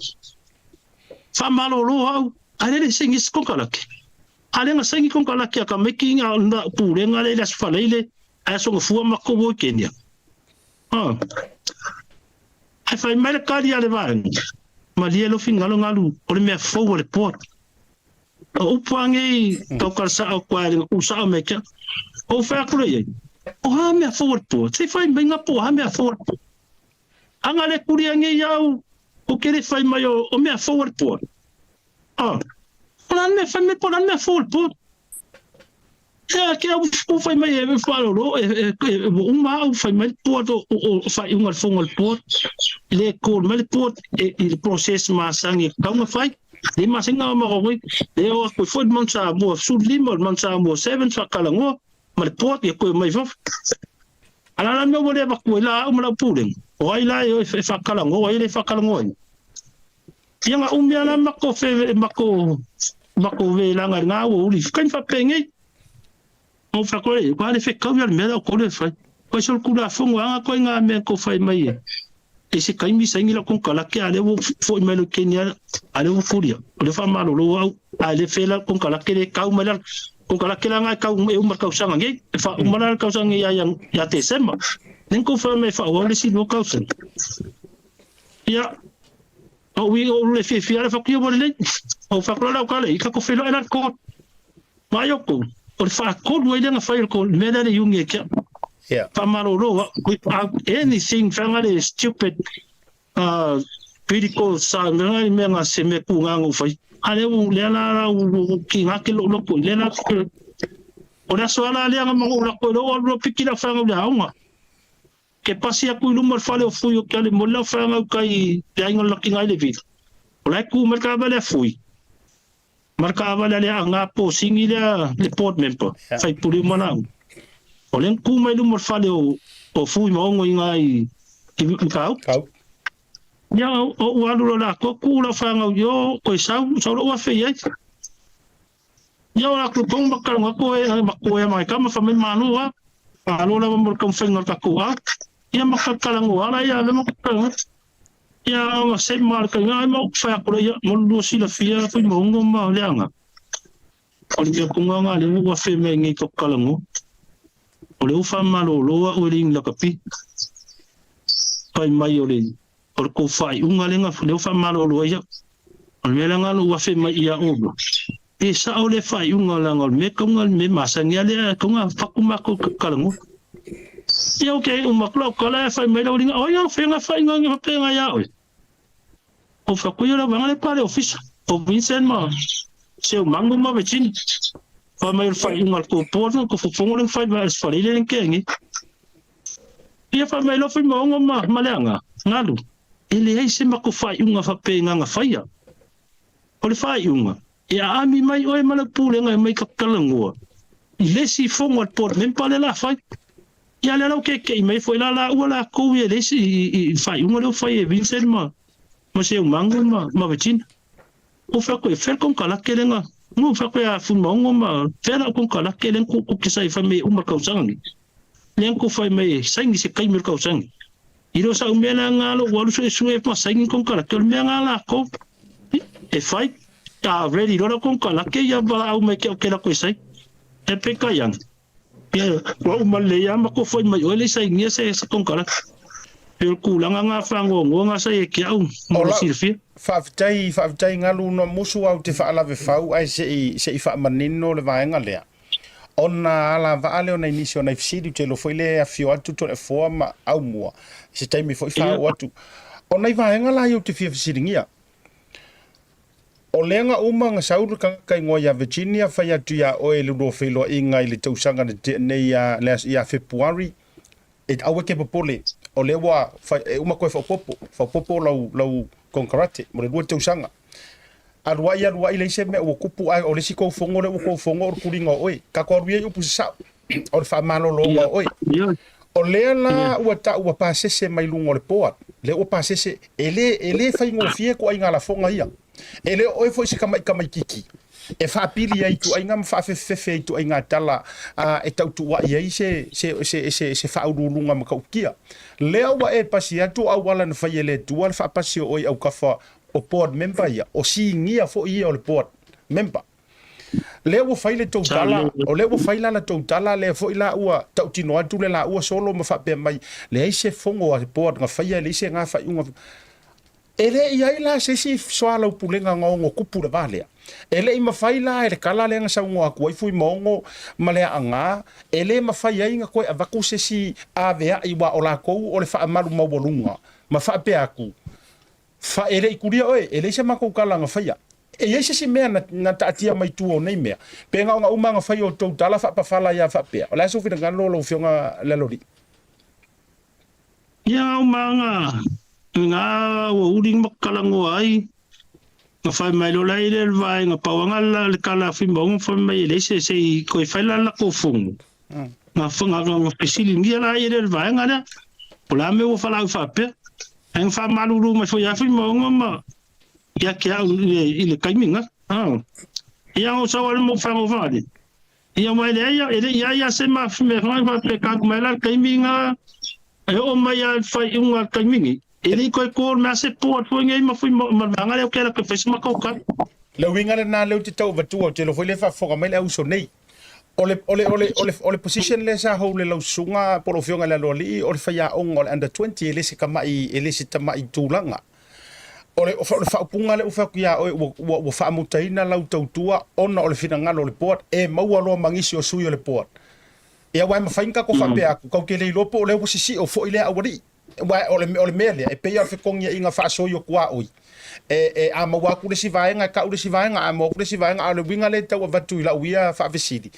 wha malolo au ai le saini se konka la ke. Ale nga saini konka la ke aka meki nga na pulenga le las whaleile ai songa fua mako wo Kenya. Ah. Ai whai mai le kari a le vaenga. Malie lo fingalo ngalu o le mea fou o le port. O upu ange i tau kara sao kua ringa ku sao me kia. O whai aku rei ai. O ha mea fou o le port. Sei whai mai ngā po ha mea fou o le port. Anga le kuri ange i au o kere whai mai o mea fou o le port. Ah. O la mea whai mai po la mea fou o le port. Ia ke au ua fai mai e faalolo e ua uma au fai mai le board o faaiuga a le fono a le board le call mai le board i le process masani e tatau ona fai le masani na ma wai le o atu foi le Mount Samoa 15 o le Mount Samoa 7 faatalanoa ma le board ia toe mai fafo. A la la mea ua le avatu ai la au ma lau pulega o ai la e o e faatalanoa ai le faatalanoaina. Ia na umi lava la matou fe matou matou velaga i lena aoauli taimi faapenei. Ou fai atu ai, ua le fetau ia le mea lea o outou lea e fai. Ua ese o le Tulafono a na koe na mea tou fai mai e i se taimi saini lau konekarate a lea ua foi mai lou keni a lea ua fulia. O lea faamalolo au a le fe la konekarate le tau mai la konekarate la na e tau e uma le tausaga nei. E faauma la le tausaga nei ia ia Tesema. Lea na tou fai mai e faaauau le isi 2 tausaga. Ia, o ui o le fiafia le whakuia ua lelei. O whakura lau kale, i kako whenua e la ko. Mai o kou, o le whaakolu ai lenga whai o ko mea lea le iungi e kia. Yeah. Whamalolo, without anything, whanga le stupid critical sa mea i mea ngā se mea ku ngā ngō whai. A lea u lea la la u ki ngā ke lo loko, lea la o le aso ala lea ngā mango lako e lo alu piki la whanga u le aonga. Ke pasi aku i luma o le fale o Fui o Keale mo lau whāngau kai i te aiga o Lakinga i le vila. O la e kū mai le kaavale a Fui, ma le kaavale a le Aga Posingi lea le board member, faipule uma la au. O lea na kū mai luma o le fale o Fui ma Ogo i ngā i Matautu. Ia, o ua alu loa latou, kū lau whāngau i o, koe sau, sau lou afe i ai. Ia o latou tonu ma kalanga koe ma koe ma kama fa mai malo a malo lava mo le taumafaiga o le tatou a ia ma kalakalangoa ala ia le ma kalanga ia ma se ma le kaiga ai ma fai atu ia mo le lua silafia foi ma ongo ma le aga o le mea konga nga le ua fe mai nei ka kalango o le ufa malolo a o le ing lakapi fai mai o le O le kou faaiuga lea lea ua faamalolo ai au. O le mea lea na ou afe mai ia oulua, e sao lea faaiuga leaga o le mea kauga le mea masani a lea kauga fatu makou talanoa. Ia ok, uma atu lau tala ae fai mai lau alii, oi au fea faaiuga ina faapena ia oe. Ou fai atu ia lau vaega lea pa le ofisa o Vincent ma Seumanu ma Virginia. Fai mai o le faaiuga a le kou board ma kou fofoga lea na fai mai e le fale lea na Ia fai mai loa Fuimaono ma Maleaga, Ngalu, e leai se matou faaiuga faapena na faia. O le faaiuga, e aami mai oe ma lau pulega e mai ka talanoa i le isi fono a le board member lea la fai. Ia lea la ua keke'i mai foi la laua latou ia i le isi i le faaiuga lea ua fai e Vincent ma ma Seumanu ma ma Virginia. Ua fai atu e fea le konekarate lea na, ua fai atu ia Fuimaono ma fea lau konekarate lea na tuutuuti sa i fai mai e uma le tausaga nei. Lea na tou fai mai e saini se taimi o le tausaga. I le o sa'u mea la na lou alu suesue ma saini konekarate, o le mea na lakou e fai, a ready loa lau konekarate ia valaau mai ke au ke lako e saini. E peitai ane, ia ua uma lelei lava ma tou fai mai oe le i sainia se konekarate. E o le tulaga na faanoanoa na sa ia te au mo le silafia. Faafetai, faafetai Galu no musu au te faalave fau ae se'i se'i faamanino le vaega lea. Ona alavaa lea o nai nisi o nai fesili, ou te iloa foi lea e afio atu Toleafoa ma Aumua i se taimi foi faaoo atu. O nai vaega la ia ou te fia fesiligia, o lea na uma na sau le tagata igoa ia Virginia fai atu ia oe i le lua feiloaiga i le tausaga na tea nei ia, ia Fepuari, e aua e te popole, o lea ua fai, e uma toe faaopoopo, faaopoopo lau, lau konekarate mo le 2 tausaga. Alu ai, alu ai, leai se mea ua tupu, ae o le isi tou fono lea ua tou fono o le tuliga o oe. Tatou alu ia i upu sasao, o le faamalologa o oe. O lea la ua tau ua pasese mai luga o le board, lea ua pasese, e le, e le faigofie ituaiga lafoga ia. E le o oe foi se tamaitamaititi e faapili ai i ituaiga ma faafefefefe ai i ituaiga tala e tautuuai ai se, se, se, se, se faauluuluga matautia. Lea ua e pasi atu o auala na fai e le Atua le faapasi o oe i autafa o board member ia, o sinia foi ia o le board member. Lea ua fai le tou tala, o lea ua fai la la tou tala, lea foi la ua tautino atu le laua solo ma faapea mai, leai se fono a le board na faia, leai se ga faaiuga. E le i ai la se isi soalaupulega na ono kupu le va lea. E le i mafai la e le tala lea na saunoa atu ai Fuimaono ma le Aana, e le mafai ai na toe avatu se isi aveai aua o latou o le faamalu maualuga ma faapea atu, Fa, e le i kulia oe, e leai se matou tala na faia. E i ai se isi mea na, na taatia mai tua o nei mea, pe gaoga uma na fai o tou tala faapafala ai a faapea, o le a sou finagalo lau Afioga Lealolii? Ia aumaga nga ua uli ma kalagoa ai, na fai mai lola i le vaega pauanga la le kala a Fuimaoga fai mai e leai se se i koe fai la lako fono. Na whanga nga fesiligia la i le vaega lea, po o le a mea ua whalau faapea. Ae na faamalulu mai foi ia Fuimaoga ma ia ke au i le taimi na. Ia o sau ale mo whango whare. Ia mai le ia e le ia ia se ma me whango wha pe ka mai la taimi nga e o mai a whai unga taimi ni. E le koe ko me ase po atu ngai ma fui ma vanga le o ke la ke fai ma kau ka. Le uiga lena lea ou te tau avatua, ou te iloa foi lea e faafofoga mai le auso nei. O le, o le, o le, o le, o le position lea sa hold e lau susuga po o lau Afioga i le Aloalii, o le faiaoga o le under 20, e le se tamai, e le se tamai tulaga. O le, o le faaupuga lea ua fai atu ia oe, ua, ua, ua faamutaina lau tautua ona o le finagalo o le board, e maua loa ma nisi o sui o le board. Ia, aua e mafai ona tatou faapea atu, tatou te le iloa po o lea ua sisio foi lea aualii. Aua o le, o le mea lea, e pei lava o le fetogiaiga faasoi o tuaoi. E, e, a maua atu le isi vaega, e tau le isi vaega, a maua atu le isi vaega, a o le uiga lea e tau avatu i lau ia faafesili,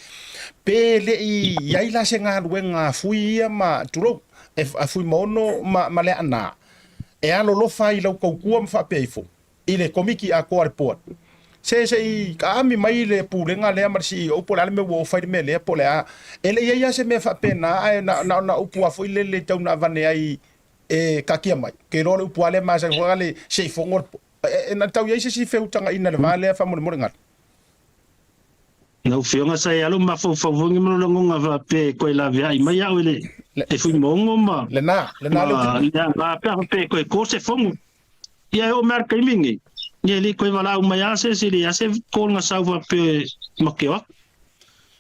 pe le i i ai la se galuega a Fui ia ma, tulou, e, a Fuimaono ma, ma Leaana, e alolofa ai i lau tautua ma faapea ifo, i le Komiti atoa a le Board. Se, se i aami mai le Pulega lea ma le CEO po o le a le mea ua o fai le mea lea po o le a. E le i ai lava se mea faapena, ae na, na ona upu lava foi lele e tau na avane ai e taatia mai. Ou te iloa o le upu lava lea e masani foi le se i fono le E, e, na tau i ai se isi feutagaina i le va lea faamolemole Galu? Lau Afioga sa i alu mafaufau foi ma lou lagona faapea e toe laveai mai au e le e Fuimaono ma Lena, lena le ma le pe a faapea e toe ko se fono. Ia e oo mai lava i le taimi lenei, ia e le i toe valaau mai lava se isi, e leai lava se call na sau faapea ma ke o atu.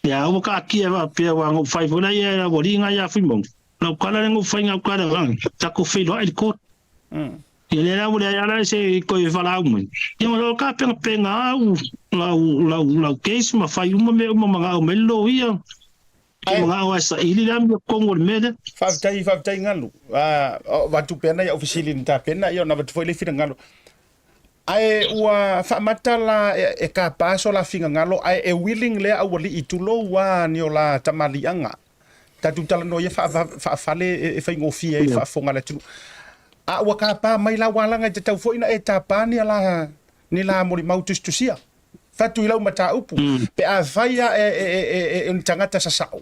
Ia aua taatia faapea aua na ou fai foi la ia ua alii na ia Fuimaono. Lau tala lea na ou fai na uta le agaga, tatou feiloai i le court. Ia lea la ua leai lava la se toe valaau mai. Ia ma o ka pegapega au lau lau lau case ma fai uma mea uma manao mai le loia. Ke manao ai saili le amiotonu o le mea lea. Faafetai, faafetai Galu. Ah, avatu pea nai au fesili na tapena, ia ona avatu foi le finagalo. Ae ua faamata la e, e kapa so la finagalo, ae e willing lea aualii tulou a ni o la tamaliiaga. Tatou talanoa ia faafale e faigofie ai le faafofoga a le atunuu. A ua tapa mai la ua alaga e tatau foi ona e tapa ni ala ni la molimau tusitusia. Fatu i lau mataupu pe afai a e e e e e ni tagata sasao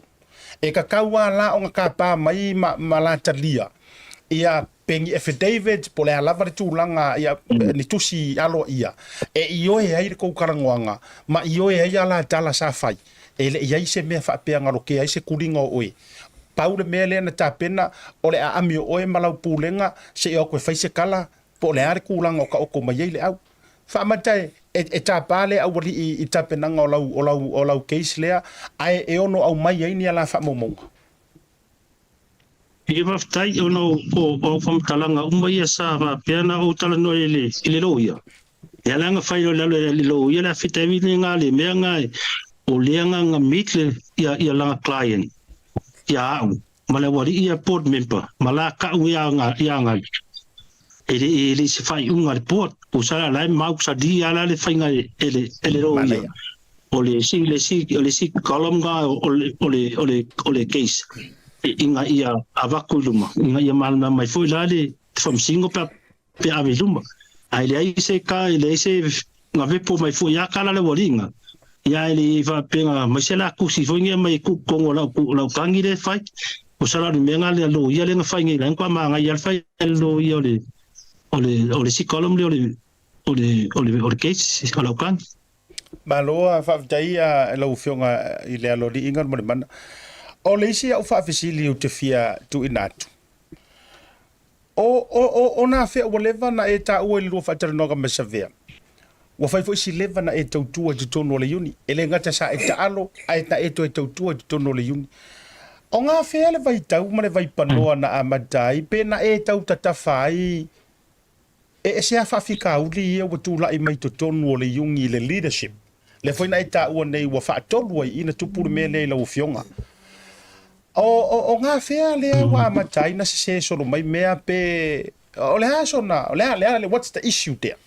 e tatau a la ona tapa mai ma ma la talia ia pe ni affidavit po o le a lava le tulaga ia ni tusi aloaia e ioe ai le tou talanoaga ma ioe ai a la tala sa fai. E le i ai se mea faapea na lokea ai se kuliga o oe. Pau le mea lea na tapena, o le aami o oe ma lau pulega se i o atu e fai se tala, po o le a le tulaga o taoto mai ai le au. Faamata e, e, e tapa le aualii i tapenaga o lau, o lau, o lau case lea, ae e ono aumai ai ni ala faamaumauga. Ia faafetai ona o au faamatalaga uma ia sa faapea ona ou talanoa i le i le loia. Ia la na fai loa i lalo e le loia le affidavit lena le mea na o lea na na meet le ia ia lana client ia au ma le aualii ia board member ma la ka'u ia nga ia ngai e le e le se faaiuga a le board o sa la e mau sa di ala le faiga e le e le loia. O le isi, le isi, o le isi column ga o le, o le, o le, o le case ina ia avatu i luma, ina ia malamalama mai foi la le faamasino pe a, pe ave i luma. Ae leai se ka, leai se gavepo mai foi ia kala le ualiiga, ia e le i faapea mai se la tusi foi nei aumai e tuu i totonu o lau, lau tagi lea e fai. O sa la le mea na le loia lea na fai nei, la e matua manaia lava le fai a le loia o le, o le, o le isi column lea o le, o le, o le, o le case o lau tagi. Malo a faafetai i lau Afioga i le Aloalii Galumalemana. O le isi au faafesili ou te fia tuuina atu, o, o, o, o nā fea ua leva na e taua i le lua faatalanoaga ma Savea? Ua fai foi si leva na e tautua i totonu o le iuni. E le gata sa e taalo, ae na e toe tautua i totonu o le iuni. O ngā fea le vaitau ma le vaipanoa na amata ai, pe na e tau tatafa ai E ese a faafitauli ia ua tulai mai totonu o le iugi i le leadership. Lea foi na e taua nei ua faatolu ai i na tupu le mea lea i lau afioga. O, o, o gafea lea ua amata ai na sese solo mai mea pe, o le a sona, o le a, le a, what's the issue there?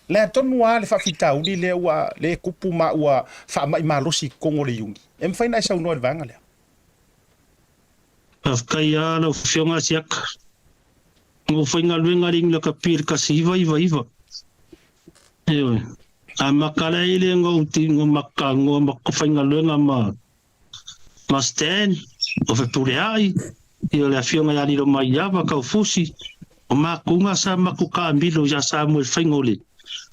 Le a tonu lava le faafitauli lea ua le kupu ma ua faamai malosi i totonu o le Iuni. E mafai ona e saunoa i le vaega lea? Faafetai lava lau Afioga Siaka. Na ou faigaluega i le Inglakapi i le 1999. Ioe. Amata la i le na ou maka faigaluega ma ma Stan, o Fepuleai, ia le afioga ia Lilomaiava, Kaufusi, o matou na sa matou taamilo ia Samoa i le faiga o le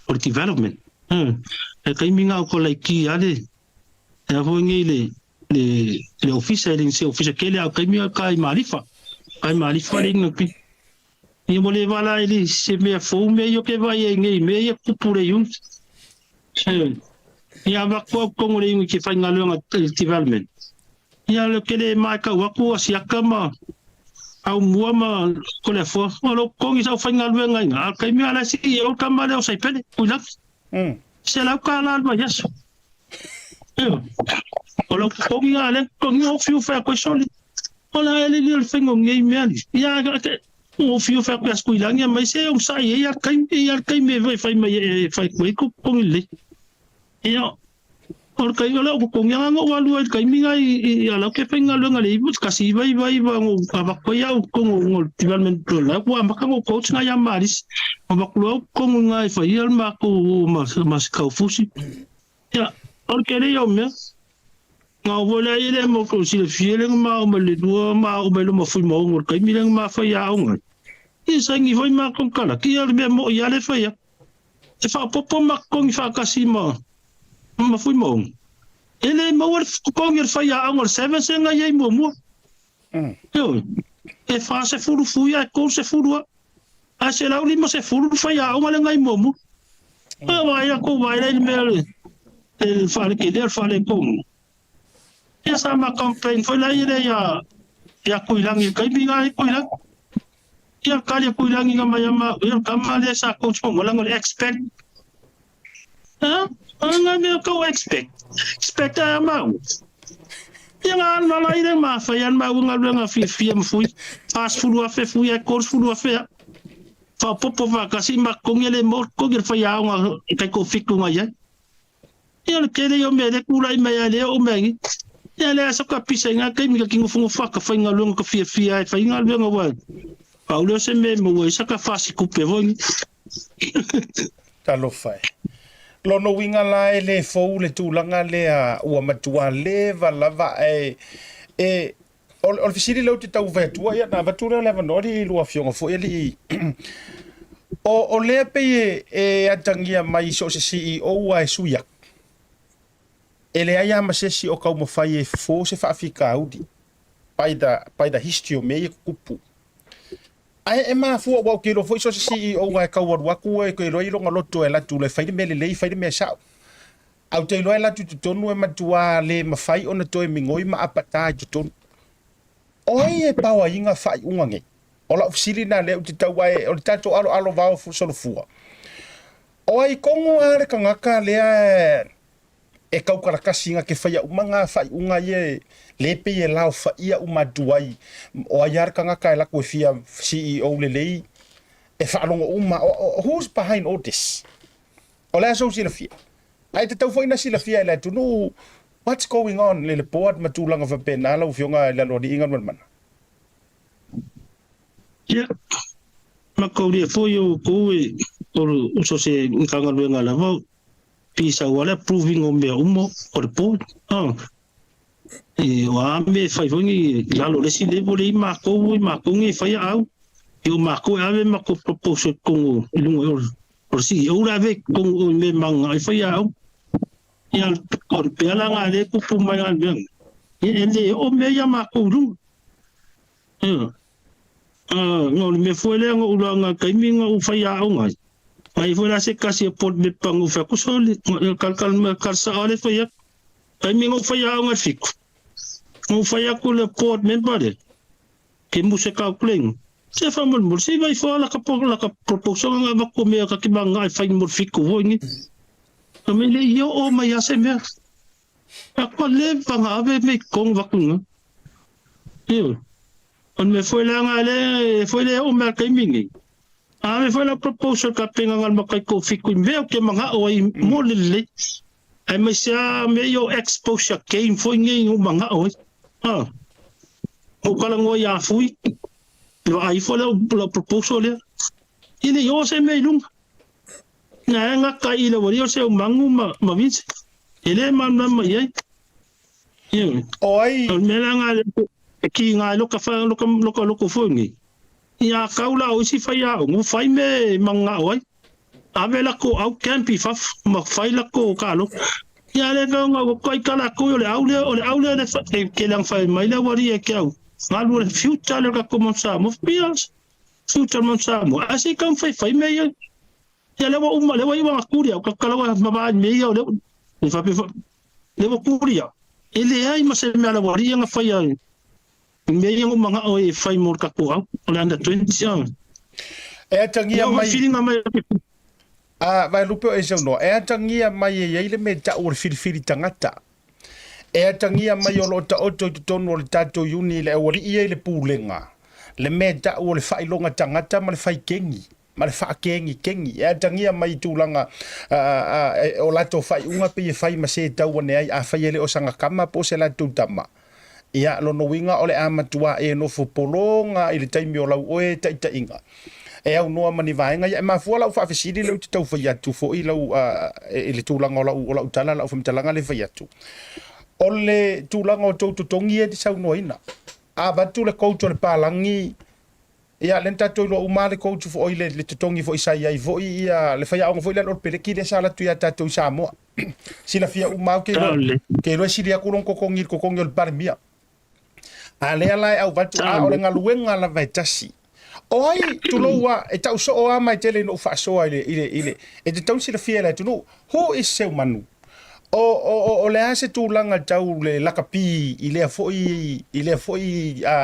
o le development. Le taimi na o Kolaiki lava le a foi nei le le le ofisa e le se ofisa tele a o taimi a kai Malifa. Kai Malifa le ina pi. Ia mo le vala i le se mea fou mea ia ke vai ai nei mea ia kupu le iun. Ia avatu au totonu o le unit e faigaluega i le development. Ia le ke le matau atu a siaka ma Aumua ma Toleafoa, o lo totogi sa faigaluega ina, a o le taimi a la e sii ai le tama lea o Saipele, Tuilagi. $100 le vaiaso. Ioe. O lau totogi lena lea na totogia, ou fiu fai atu ai sole. O le a ea le o le faiga o nei mea nei. Ia, ou fiu fai atu ia Tuilagi aumai se onosai ai a le taimi, e i ai le taimi e fai mai e fai atu ai tou totogi lelei. Ia, o le taimi o le totogi lava na ou alu ai i le taimi lena i a la ou te faigaluega i le 1999 na ou avatu ai au i totonu o le development o la ua amata ona ou coach na ia Marisi. Avatu loa au i totonu i ina e faia le matou ma si Kaufusi. Ia, o le tele ia o mea. Na oo foi la i le mo kou silafia le ma oo mai le lua ma oo mai loma Fuimaono i le taimi lea na ma fai aoga ai. Ia saini foi matou kalaki, ia o le mea moi lava lea e fai atu. E faaopoopo ma totogi faatasi ma ma Fuimaono. E le maua le totogi o le faiaoga o le sevens lea na i ai muamua. Ioe. E 40 fui ae 30 lava. Ae 150 le faiaoga lea na i ai muamua. Ia vaai atu vaai la i le mea le le faalekele o le faaletonu. Ia sa ma complain foi la ia ia ia Tuilagi i le taimi lena i Tuilagi. Ia kali a Tuilagi na mai ama ia tama lea sa coach mo langa le expect. Ha? Nga mea kau expect. Expect a mau. Ia nga na la ile ma fai an mau galuega fiafia ma fui. 40,000 fui ai 30,000 a. Faaopoopo faatasi ma totogi e le mo totogi le faiaoga i tai toafitu na i ai. Ia o le tele ia o mea lea e tulai mai ai lea oo mai ai. Ia leai sa ka pisa i ngā taimi ka ki nofonofo a ka whaigaluega ka fiafia ai whaigaluega wa pau lea o se mea e maua ai sa ka whasi kupe foi. Talofa e. Lona uiga la e le fou le tulaga lea ua matua leva lava ae e o le fesili lea ou te tau fai atua ia na avatu lea o le avanoa i lua afioga foi alii o o lea pei e e atagia mai so o se CEO a e sui atu e leai lava ma se isi o taumafai e fofo se faafitauli by the by the history o mea ia tutupu. Ae e mafua aua ou te iloa foi so o se CEO a e tau alu atu e iloa i lona loto e alu atu e fai le mea lelei fai le mea sao. Ae ou te iloa e alu atu i totonu e matua le mafai ona toe migoi ma apata i totonu. O ai e paoaiga faaiuga nei? O lau fesili lena lea ou te tau ae o le tatou aloalo vao solofua. O ai kogo a le tagata lea e taukalatasi na te faia uma ngā faaiuga ia e le pei e laofaia uma atu ai. O ai a le tagata e alu atu e fia CEO lelei e faalogo uma. Who's behind all this? O le a sou silafia? Ae tatau foi ona silafia e le atunuu what's going on i le board ma tulaga faapena lau Afioga i le Aloalii Galumalemana. Ia, makaulia foi outou e o so se Matagaluega lava pisa ua le approving o mea uma o le board. Ah. E o a mea e fai foi ni lalo le isi level le i makou i makou ni e fai au. I o makou e ave makou proposal i totonu i luga o O le CEO la ave i totonu o i mea maga ai fai au. Ia, o le pea la nga lea e tupu mai ai mea. Ia, e le oo mea ia makou i luga. Ia. No le mea foi lea na ou loa nga taimi na ou fai aoga ai. Mai foi la se tasi o board member na ou fai atu, sole, kal kal kal sao le fai atu. Taimi na ou fai aoga i Fitu. Na ou fai atu le board member lea. Ke muse kau kleng. Se faamolemole, se i vai foa laka laka proposal nga avatu o mea ka ki manga e fai mo le fiku foi ni. Na me le i oo mai a se mea. A kua leva nga ave me i kong vaku nga. Ioe. O le mea foi la nga le, foi le oo mea taimi nei. Ave foi lau proposal ka penga ngal makai ko fiku i mea o ke manga'o ai mo le lelei. Aemaise lava mea ia o exposure game foi nei o manga'o ai. Ha. Ou kalagoa iā Fui, i vaai ifo lau lau proposal lea. E le i oo se mea i luga. Na e gata i le ualii o Seumangu ma ma Vince. E le malamalama i ai. Ioe. O ai. O le mea la lena e kiga ai loka fa loka loka loko foi nei. Ia kau la o isi faiaoga ua fai mea e manga'o ai. Ave lako au camp i fafo ma fai lako kalo. Ia le kau ngau ko ai kala ko le au le o le au le le e ke lang fai mai le wari e ke au. Ngalu le future le ka ko sa mo pia future mo sa mo. Asi kau fai fai me ia. Ia le wa uma le wa iwa kuri au ka kala wa ma ba me ia le le fa le wa kuri ia. E le ai ma se me ala wari nga fai ai. Mea ia manga'o e fai mo le tatou au, o le under 20 a. E atagia mai. Whiringa mai. A, Vaelupe o e saunoa, e atagia mai e iai le mea ta'u o le filifili tagata. E atagia mai o lo'o taoto i totonu o le tatou iuni i le aualii ia i le pulega, le mea ta'u o le faailoga tagata ma le fai kegi, ma le faakegikengi. E atagia mai i tulaga o latou faaiuga pei e fai ma se tau ane ai, afai e le o saga kama po o se latou tama. Ia, lona uiga o le a matua e nofo pologa i le taimi o lau oe taitaiga e aunoa ma ni vaega ia. E mafua lau faafesili lea ou te tau fai atu foi lau, i le tulaga o lau, o lau tala, lau faamatalaga lea e fai atu. O le tulaga o tou totogi ia e te saunoaina, a avatu le coach o le palagi, Ia, lea na tatou iloa uma lava le coach foi, le, le totogi foi sa i ai foi ia, le faiaoga foi lea o le peleki lea sa alu atu ia tatou i Samoa. Silafia uma au ke iloa, ke iloa e sili atu lona totogi i le totogi o le Palemia. A lea la e auvatu, a o le galuega lava e tasi. O ai, tulou a, e tau soo lava ma e tele ina ou faasoa i le, i le, i le, e tatau ona silafia e le atunuu, who is Seumanu? O, o, o, o le a se tulaga tau le lakapi i lea foi, i lea foi a,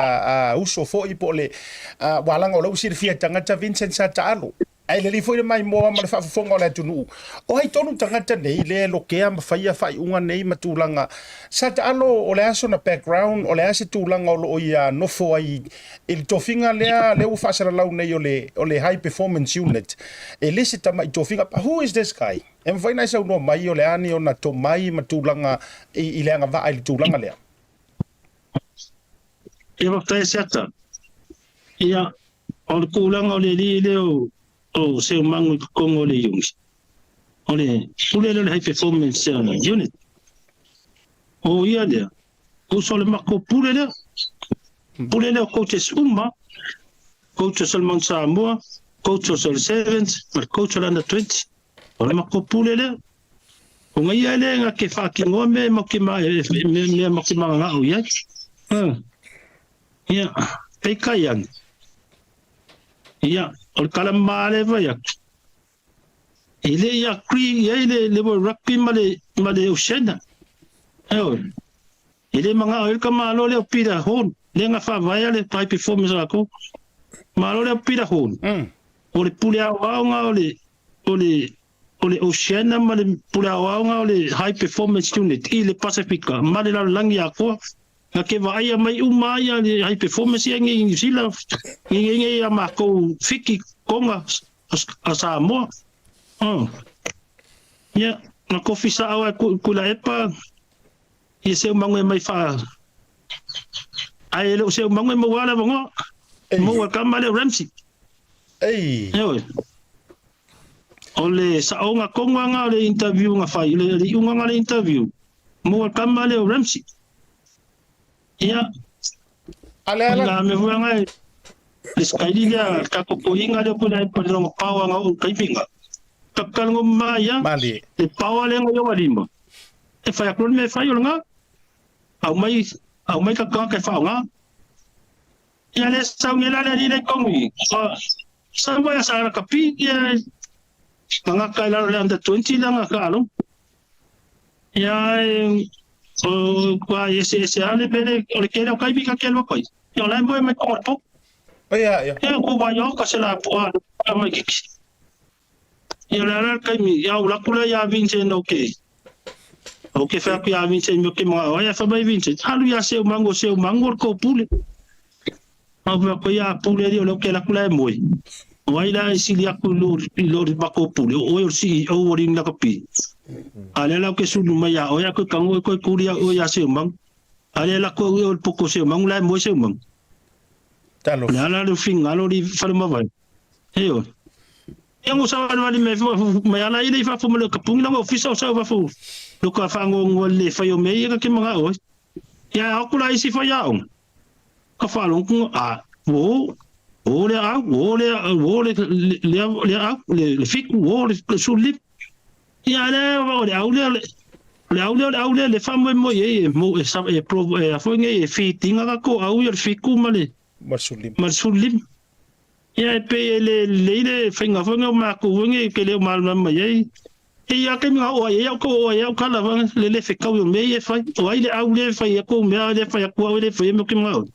a, uso foi po o le a, walaga o la ua silafia e tagata Vincent sa taalo. Ae lelei foi le maimoa ma le faafofoga o le atunuu. O ai tonu tagata nei lea e lokea ma faia faaiuga nei ma tulaga sa taalo o le a sona background, o le a se tulaga o lo o ia nofo ai i le tofiga lea, lea ua faasalalau nei o le, o le High Performance Unit. E le se tama'i tofiga. Who is this guy? E mafai ona e saunoa mai o le a ni ona tomai ma tulaga i le agavaa i le tulaga lea? Ia faafetai e Seata. Ia, o le tulaga o le alii lea o Seumangu i totonu o le unit, o le pule lea o le High Performance Unit. O ia lea, uso o le matou pule lea, pule lea o coaches uma, coaches o le Mount Samoa, coaches o le Sevens, ma le coach o le Under 20. O le matou pule lea. O nga ia lea nga ke whaakinoa mea e mau ma, mea, mea mau ke manganga'o i ai. Ia, peitai ane. Ia, o le tala mā le vai atu. E le i agree i ai le, le World Rugby ma le, ma le Oceania. Eoe. E le manga'o ai le tamāloa lea o Peter Horne, lea na faavaea le High Performance a latou. Malo lea o Peter Horne. O le pule aoaoga o le, o le, o le Oceania ma le pule aoaoga o le High Performance Unit i le Pasefika ma le lalolagi atoa. Na ke vaaia mai uma ai a le High Performance ia i New Zealand, ngi ngi a makou Fiki, Tonga, a Samoa. Ia, na kofi sa'o ai ku, Kuilaepa, Ia Seumangu e mai faa Ae e le o Seumangu e maua le avanoa. Maua e kama lea o Ramsey. Ei. Eoe. O le sa'oga tonu lava o le interview na fai, le iuga na o le interview, maua e kama lea o Ramsey. Ia. A le ala. Na me foi anga e le skaili lea, le tatou toeaina lea po le lona power na oo i le taimi lena. Takalongo mai a, Malie. le power lea na i ona lima. E whai atu le mea e whai o le ngā. Aumai, aumai ka tagata e whaonga. Ia le sau nei la le alii le kongi. Sa mai a sa ka pi ia ka ngaka i lalo le under 20 la ngaka alo. Ia e o kua ese ese ale pele o le kele o kaivi ka kele kai. Ia o la e moe mai konga po. Ia ia. Ia ko vai o ka se la po a mai kiki. Ia le ala le taimi, ia ula atu lea ia Vincent o ke, o ke whai atu ia Vincent me ke mga oa, ia whai mai Vincent, alu ia Seumangu, Seumangu o le kou pule. Au whai atu ia pule ri o leo ke laku lea e moe. O ai la e sili aku i lo i lo le makou pule, o oe o le CEO o le Lakapi. A lea la ou ke sulu mai iā oe a koe kago e koe kuli au oe iā Seumanu. A lea lako au e o le poko o Seumanu la e moe Seumanu. O le a la le fingalo o le fale mavae. Ioe. Ia ngo savalivali mai mai ala i le i fafo ma le kapungi la ngo ofisa o sau fafo lo ka whangongoa le whai o mea ia ka ke manga oe. Ia a aku la isi whai aonga. Ka whalongo a wo wo le au wo le wo le le le au le le fiku wo le sulip. Ia le o le au le le au le au le le whamwe mo ye mo e sa e pro e a foi nge e fitinga ka ko au ia le fiku ma le Ma sulima. Ma le sulima. Ia e pei e le lelei le faiga foi o makou foi nei ke le o malamalama mai ai. E ia taimi na oo ai ai au ka oo ai au kala foi le le fekau i o mea ia e fai. O ai le au le fai aku au mea le fai aku au e le faia mea o ke manaʻo.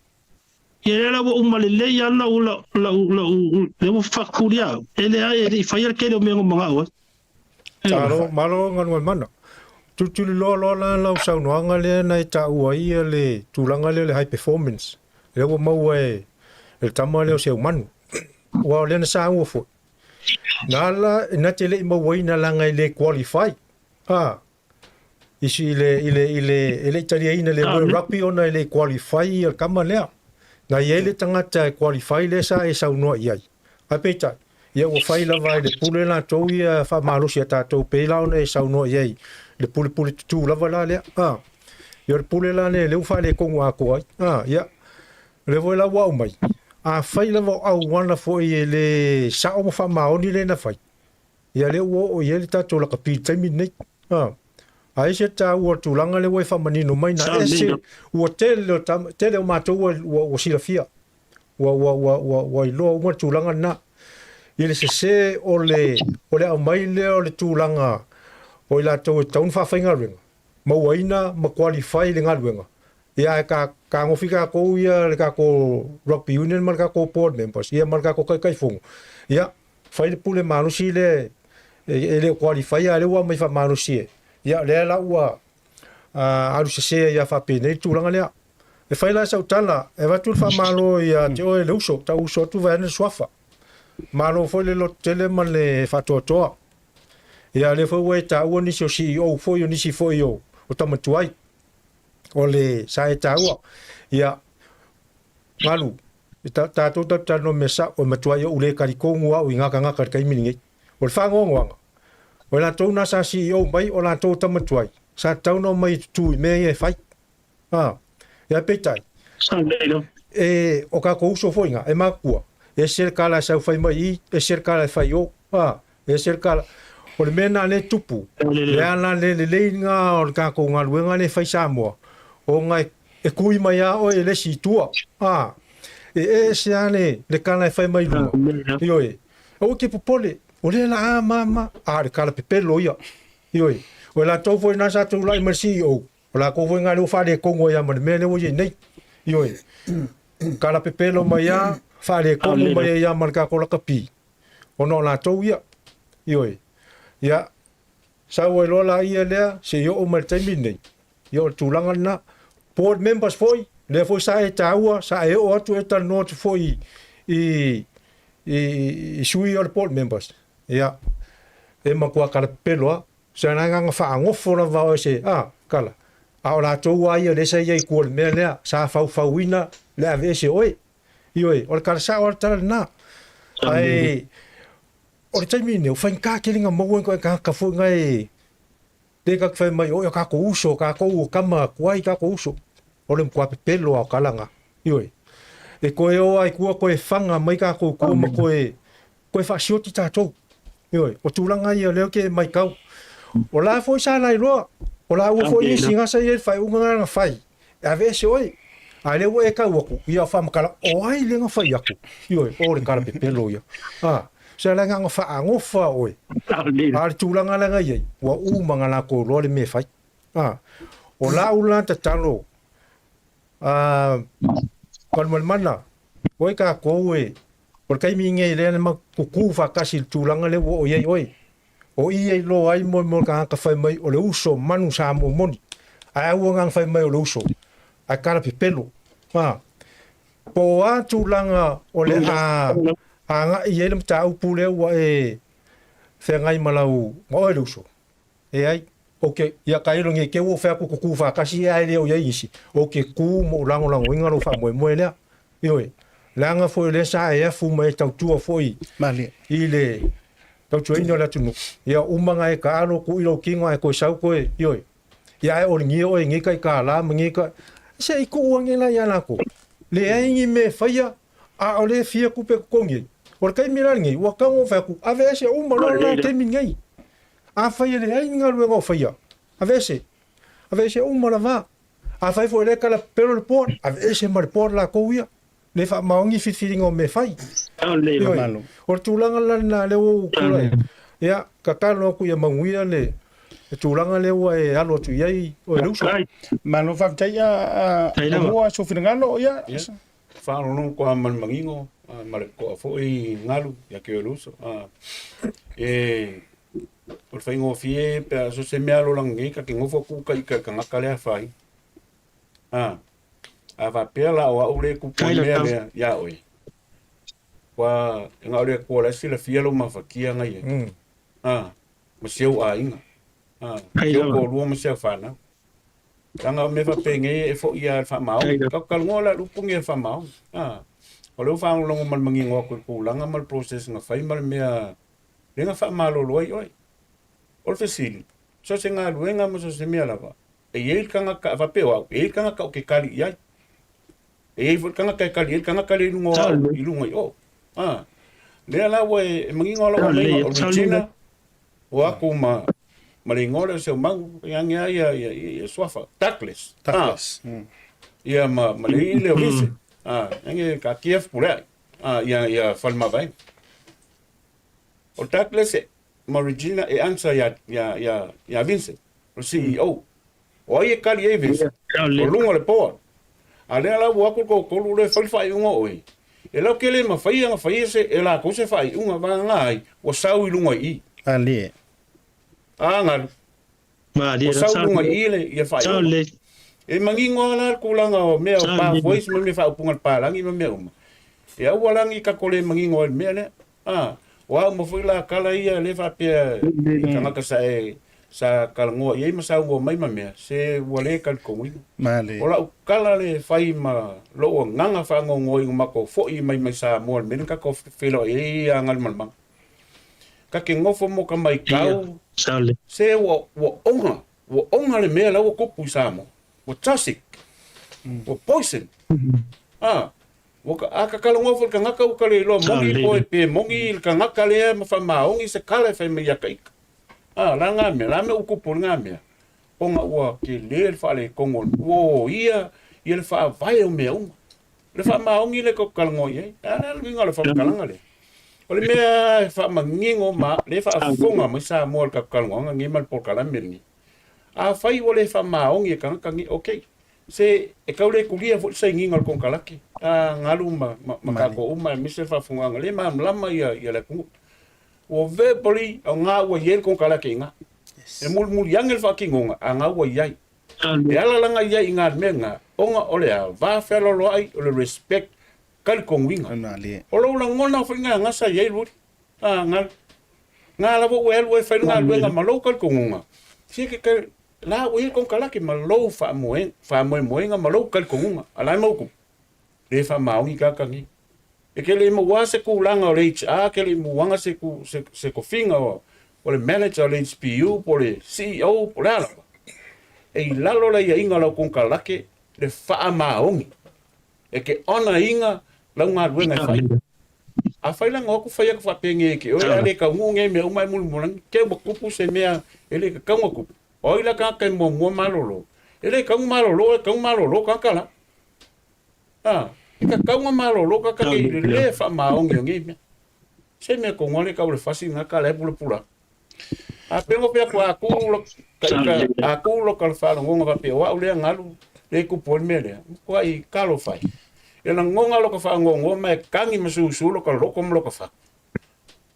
Ia lea la ua uma lelei a lau lau lau lau lea ua fakulia au. E leai e le i faia le tele o mea na manaʻo ai. Malo, malo Galumalemana. Tulituliloa loa la lau saunoaga lea na e taua ai ia le tulaga lea o le high performance, lea ua maua e le tama lea o Seumanu. Aua o lea na saua foi. Na ala na te le i mauaina leaga e le qualify. A, i si, i le, i le, i le, e le i taliaina le World Rugby ona e le i qualify ia le tama lea. Na i ai le tagata e qualify lea sa e saunoa i ai. Ae peitai, ia ua fai lava e le pule latou ia faamalosi a tatou pei la ona e saunoa i ai le pulepule tutū lava la lea. A, ia o le pule la lea lea ua faaletonu atoa ai. A, ia, o lea foi la ua aumai, afai lava o auala foi e le sao ma faamaoni lea na fai, Ia lea ua oo i ai le tatou lakapi i le taimi lenei. A, a ese le taua o le tulaga lea ua e faamanino mai na ese ua tele o tama, tele o matou ua, ua, ua silafia. Ua, ua, ua, ua, ua iloa uma le tulaga lena. I le sese o le, o le aumai lea o le tulaga o i latou e tatau ona faafaigaluega, mauaina ma qualify i le galuega, ia ae ka, kagofi tatou ia le tatou rugby union ma le tatou board members, ia ma le tatou Taitaifono, ia, Fai le pule malosi lea e le o qualify a lea ua aumai faamalosi e. Ia lea la ua alu sese ai a faapenei le tulaga lea. E fai la sau tala, e avatu le faamalo ia te oe le uso, tau uso atu vaeane le suafa. Malo foi le lototele ma le faatoatoa. Ia lea foi ua e taua nisi o CEO foi o nisi foi o tama tuai o le sa e taua. Ia Galu, e ta, tatou tatou talanoa mea sao, e matuai ou le talitonu au i ngā tagata i le taimi lenei. O le faanoanoaga, o i latou nā sa CEO mai, o latou o tama tuai, sa tatau ona omai e tutū i mea ia e fai. Ā, ia peitai, e, o tatou uso foi ngā, e matutua, e ese le kala e sau fai mai i, ese le kala e fai i o, ā, ese le kala. O le mea nā lea e tupu, le ala le lelei ngā o le tatou galuega lea e fai Samoa, ona e E kui mai a oe e le isi i tua. A, e ese a le, le kala e fai mai luma. Ioe. Aua ke popole, o lea la a mama, a le kala pepelo ia. Ioe. O latou foi na sa tulai mai le CEO, o lakou foi nga lea ua faaletonu ai a ma le mea lea ua iai nei. Ioe. Kala pepelo mai a, faaletonu mai ai a ma le tatou lakapi, ona o latou ia. Ioe. Ia, sau ai loa laia lea, se i oo mai le taimi lenei, Ia o le tulaga lena. Board members foi, lea foi sa e taua, sa e oo atu e talanoa atu foi i, i, i sui o le board members. Ia, e matua kalapepelo lava. Se na agaga faagofo lava o se, a, kala. A o latou lava ia lea sa i ai i tua o le mea lea, sa faufauina le aveese o oe. Ioe, o le kala sao lava le tala lena. Ae, o le taimi lenei, ua faigata tele ona maua ni tagata foi na e, Lea ka te whai mai, oi o kako uso, kako o kama kuai kako uso. O le mkua pepelo a o kalanga. Ioi. E koe o ai kua koe whanga mai kako kua ma koe, koe whaasioti tātou. Ioi. O tūranga ia leo ke mai kau. O la foi sa lai roa. O la ua foi nisi ngasa ia whai unga ngā whai. E aveese oe. A lea ua e kau aku, ia whamakala, o ai le nga whai aku. Ioi, o le kara pepelo ia. A, se la nga whaangofa oe. A le tūlanga la nga iai, ua umanga la ko loa le me whai. A, o la u la tatalo, a, Kalumalemana, oe ka kou e, o le taimi ngei lea na ma kuku whakasi le tūlanga le ua o iai oe. O i e iloa ai mo mo tagata fai mai o le uso manu Samoa moni. Ae aua ngang fai mai o le uso. Ae kala pepelo. A. Po o a tulaga o le a agai i ai le mataupu lea ua e feagai ma lau ma oe le uso. Leai, ou te, ia tailo nei te ua ou fai atu ou te tu faatasi ae le o i ai nisi, ou te tu ma ou lagolagoina lou faamoemoe lea. Ioe, leaga foi o lea sa e afu ma e tautua foi Malie. i le tautuaina o le atunuu, ia uma ona e taalo tuu i lou tino ae toe sau toe, ioe, ia ae olegia oe i nei tai $1 ma nei tai, se i tuu ane la ia latou. Leai ni mea e faia, a o lea e fia tupe e totogi ai. O le taimi la lenei, ua tatau ona ou fai atu, aveese uma loa la le taimi lenei. Afai e leai ni galuega o faia, aveese, aveese uma lava. Afai foi o lea e talapepelo le board, aveese ma le board latou ia. Le faamaoni filifiliga o mea e fai. Ioe, o le tulaga la lena lea ua ou tulai ai. Ia, tatalo atu ia manuia le tulaga lea ua e alo atu i ai oe le uso. Malo faafetai a mua sou finagalo ia. Faalogologo koa ma le manino ma le toa foi galu ia te oe le uso. E o le faigofie pe a so se mea lolaga nei ta te nofo atu ka ika i le tagata lea fai. A a faapea la o au le kupu i le mea lea ia oe. Ua e na o le Atua la e silafia lou mafatia na i ai. A ma si ou aiga. A si ou toalua ma si au fanau. Leaga o mea faapenei e foi lava i le faamaoni. Tatou talanoa la i le upu lenei o le faamaoni. A, o lea ua faalogologo ma le manino atu i le tulaga ma le process na fai ma le mea lea na faamalolo ai oe. O le fesili, so o se galuega ma so o se mea lava, e i ai le tagata, faapea o au, e i ai le tagata ou te kali i ai. E i ai foi le tagata e kali i ai le tagata lea i luga o au, i luga i o. A, lea la ua e manino lava lau aumaiga, o Regina, O atu ma ma le igoa lea o Seumau, e age lava ia, ia, ia suafa, Douglas. Douglas. Ah. Ia ma, ma le ii lea o Vincent. Ah, age ka kia fepuleai. Ah, ia, ia Falemavaega. O Douglas e, ma Regina e answer ia, ia, ia, ia Vincent, o le CEO. O ai e kali ai Vincent? O luga o le board. A lea la ua atu le toatolu lea e fai le faaiuga o oe. E lau ke le mafai ona faia se, e latou se faaiuga, vagana ai, ua sau i luga i i. Malie. A galu. Ua sau i luga i i le, ia faaiuga. E manino lava la le tulaga o mea o pathways ma mea faaupuga a le palagi ma mea uma. E aua la ni tatou le manino ai i le mea lea. A, o a uma foi la tala ia lea faapea i tagata sa e sa talanoa i ai ma saunoa mai ma mea, se ua le talitonuina. Male. O lau tala le fai ma lou agaga faanoanoa ina matou foi mai mai Samoa i le mea lea na tatou feiloai ai ia Galumalemana. Ta te nofo mo ka maitau, se ua ua oga, ua oga le mea la ua tupu i Samoa. Ua toxic, ua poison. A, Ua ka, a ka talanoa foi i le tagata ua ka le iloa moni po e pe moni le tagata lea ma faamaoni se tala e fai mai ia ka ika. A, la nga mea, la mea ua tupu le nga mea, ona ua tele le faaletonu o le, ua oia ia le faavae o mea uma. O le faamaoni lea tatou te talanoa i ai. A le a le uiga o le faamatalaga lea? O le mea e faamanino ma lea e faafofoga mai Samoa i le tatou talanoaga lenei ma le polokalame lenei. Afai ua le faamaoni e tagata nei, okay, Se e tau le tulia foi le sainiga o le konekarate a galu ma, ma, ma tatou uma aemaise le faafofogaaga le malamalama ia, ia le atunuu. Ua verbally aoga ua i ai le konekarate i ina. E mulimuli ane le faatinoga a ga ua i ai. E ala la na i ai i ina le mea lena, ona o le a, va fealoaloai o le respect talitonuina. O lou lagona foi lena na sa i ai Rudy. A galu. Nga lava ua e alu ai fai le galuega ma lou talitonuga, se ke La ua i ai le konekarate ma lou faamoemoega ma lou talitonuga, a la e mau tupu? Le faamaoni tagata nei. E te le i maua se tulaga o le HR, ke le i mauaga se, se, se tofiga o, o le manager o le HPU, po o le CEO, po o le a lava. E i lalo le aiaiga o lau konekarate le faamaoni. E te honour ina lau galuega e fai. Afai la na o atu fai atu faapenei e te oe, a le taunuu nei mea uma e mulimulagi, te ua tupu se mea e le tatau ona tupu. O ai la tagata e muamua malolo? E le tatau ona malolo, e tatau ona malolo tagata la. A, e tatau ona malolo tagata nei i le le faamaoni o nei mea. Se mea tonu lava le tau o le fasi lena tala e pulapula. A pego pea atu a tu lo ka ika, a tu lo ka faalogoga faapea o au lea galu le tupu ai le mea lea, matuai talofa ai. E lagoga lo ka faanoanoa ma e kagi ma susu lo ka loko ma lo ka fatu.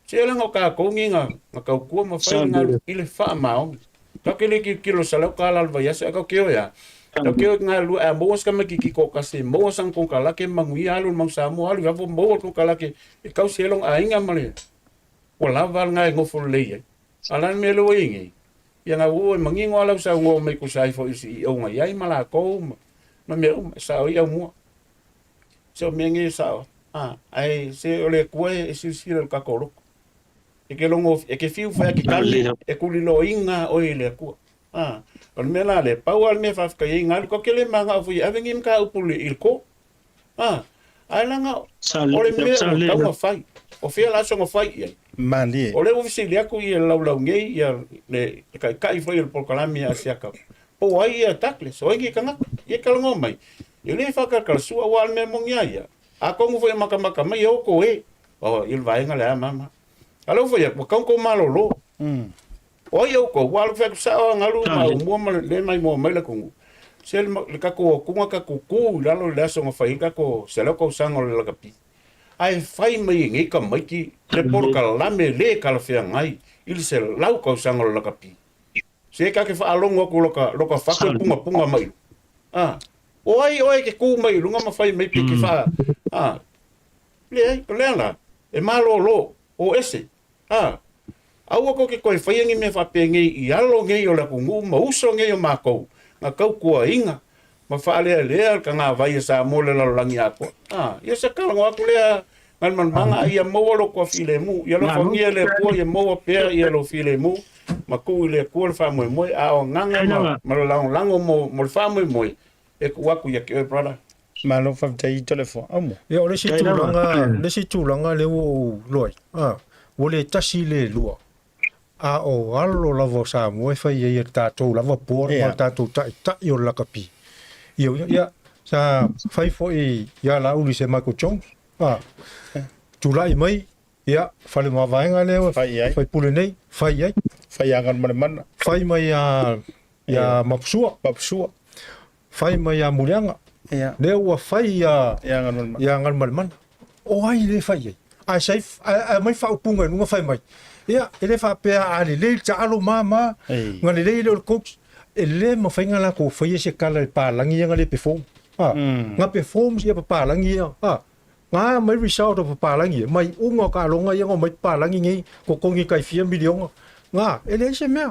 Se leaga o tatou nei na, na tautua ma fai le galu i le faamaoni. Tatou te le tilotilo salau tala le vaiaso ae tatou te o e a? Tau ke o galulue a maua se tamaititi toatasi e maua sana konekarate manuia alu i le Manu Samoa alu i fafo maua le konekarate e tausi ai lona aiga ma le ua lava lena e nofo lelei ai. A o le a le mea lea ua i ai nei? Ia na ua manino lava lau saunoa mai tusa ai foi i le CEO na i ai ma latou ma mea uma, e sao ai Aumua. Se o mea nei e sao, a, ae se o le Atua e silasila i lo tatou loto. E te logo, e te fiu foi e te kali, e tuliloaina oe e le Atua. A, o le mea la lea, pau lava le mea e faafetai ai, galu tatou te le manao foi e ave ni mataupu i le court. A, ae leaga o le mea ua tatau ona fai. O fea le aso na fai i ai? Malie. O lea ua fesili atu ia le laulau nei, ia le taitai foi o le polokalame a Asiata, po o ai ia Douglas, o ai nei tagata. Ia talanoa mai, e le faatalatalasu'a, aua o le mea moni lava ia, atonu foi e matamata mai e oko e, o, ia le vaega lea a mama. A o lea ua fai atu, ua tatau ona outou malolo. O ai outou? Ua alu fai atu sao a galu ma aumua ma le maimoa mai le atunuu. Se le tatou atuga tatou tu i lalo i le aso na fai ai le tatou selau tausaga o le lakapi. Ae fai mai e nei tamaiti le polokalame le talafeagai i le selau tausaga o le lakapi. Se ta te faalogo atu loka, loka fatu e pungapunga mai. A, o ai oe e te tu mai i luga ma fai mai pe te wha, a, leai, o lea la, e malōlō, o ese, a, aua kou te toe whaia ni mea whaapenei i alo nei o le atunuu ma uso nei o mākou, nga tautuaina, ma faalealea le tagavai a Samoa i le lalolagi atoa. A, ia se kalago atu lea Galumalemana, a ia maua lo tua filemu. Ia alofagia e le Atua ia maua pea ia lou filemu ma tuu i le Atua le faamoemoe, a o agaga ma, ma le lagolago mo, mo le faamoemoe e tuu atu ia te oe, brother. Malo faafetai i Toleafoa. Aumua. Ia, o le isi tulaga, le isi tulaga lea ua ou iloa ai, a, ua le tasi le lua, A o alo lava o Samoa e fai ai e le tatou lava board ma le tatou taitai o le lakapi. Ia, ia, sa fai foi ia Laauli se Michael Jones, a, tulai mai, ia, fale mavaega lea Fai i ai. faipule nei, fai i ai. Fai ia Galumalemana. Fai mai ia, ia Mapusua. Mapusua. Fai mai ia Muliaga. Ia. Lea ua fai ia, Ia Galumalemana. ia Galumalemana. O ai lea e fai ai? Ae sai, ae aumai faaupuga i luga fai mai, ia, e le faapea a lelei le taalo ma ma, Ei. na lelei lea o le coach, e le mafai ona latou faia se tala i palagi ia na le perform. A, na perform ia papalagi ia, a, na aumai result o papalagi ia, mai uga o taaloga ia na omai papalagi nei, totogi tai fia miliona, na, e leai se mea.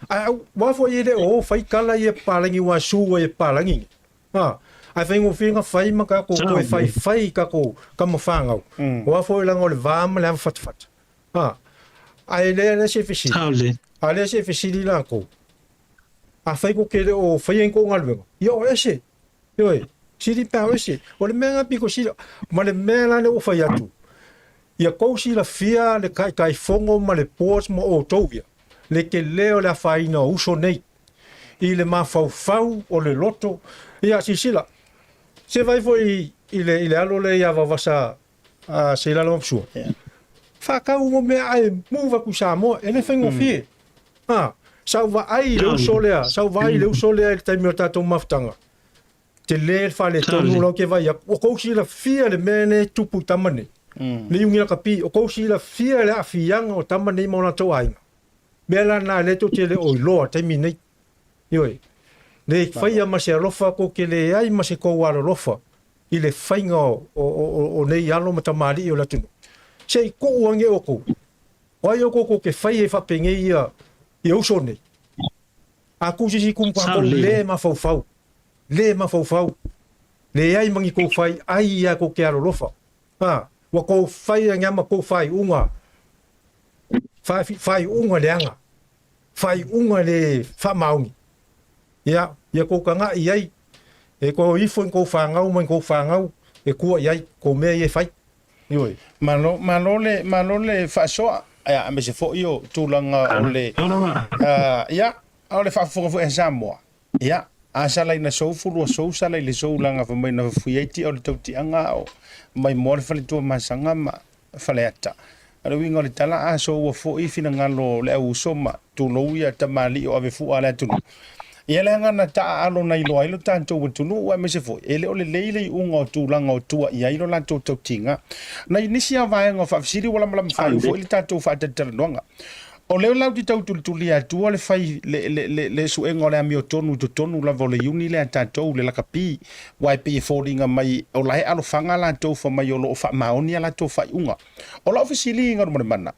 Ae aua foi e le o o fai tala ia papalagi ua sue ai e papalagi nei. A, ae faigofie na fai ma tatou toe faifai i tatou tama fanau, aua foi leaga o le va ma le ava fatafata. A, ae lea lea se fesili, a lea se fesili latou, afai kou te le o faia ni kou galuega, ia o ese, ioe, sili pe a o ese. O le mea lena pito sili, ma le mea la lea ua fai atu, ia tou silafia le taitaifono ma le board ma outou ia, le tele o le afaina o uso nei, i le mafaufau o le loto. Ia, silasila, se vaai foi i le, i le alo lea ia Vaovasa a Seilala Mapusua. Yeah. Faatau mo mea ae move atu i Samoa, e le faigofie. Ha, sa ou vaai i le uso lea, sa ou vaai i le uso lea i le taimi o le tatou mafutaga. Tele le faaletonu la ou te vaai atu, ua tou silafia le mea lea e tupu i tama nei. Le iugi lakapi, ua tou silafia le aafiaga o tama nei ma o latou aiga. Mea la na lea tou te le o iloa i taimi nei. Ioe. Le faia ma se alofa kou te leai ma se kou alolofa i le faiga o, o, o, o nei alo ma tamalii o le atunuu. Se i tuu ange outou. O ai outou tou te faia i faapenei ia, ia uso nei? A tuu se isi kumu Sao kakou lelei. le mafaufau, le mafaufau, leai ma ni kou fai ai ia kou te alolofa. A, ua kou faia nya ma kou faaiuga, faaiuga leaga, faaiuga le faamaoni. Ia, ia kou tagaʻi i ai, e kou ifo i kou fanau ma i kou fanau e kua i ai kou mea ia e fai. Ioe. Malo, malo le, malo le faasoa, ia, aemaise foi o tulaga o le, ia, a o le faafofoga foi a Samoa, Ia, a sala ina sou fulu a sou sala i le sou laga fai mai na fafui ai tia o le tautiaga a o mai moa le faletua masaga ma Faleata. A o le uiga o le tala a soua foi finagalo o le au uso ma tulou ia tamalii o ave fua a le atunuu. Ia leaga na taaalo na iloa ai lo tatou atunuu aemaise foi e le o lelei le iuga o tulaga o tua i ai lo latou tautiga. Nai nisi a vaega o faafesili ua lamalama faaiu foi le tatou faatalatalanoaga. O lea la ou te tau tulitulia atua le fai le, le, le, le suega o le amiotonu i totonu lava o le iuni lea a tatou, le lakapi, aua e pei e foliga mai o la e alofaga latou fai mai o lo o faamaoni a latou faaiuga. O lau fesili i Galumalemana,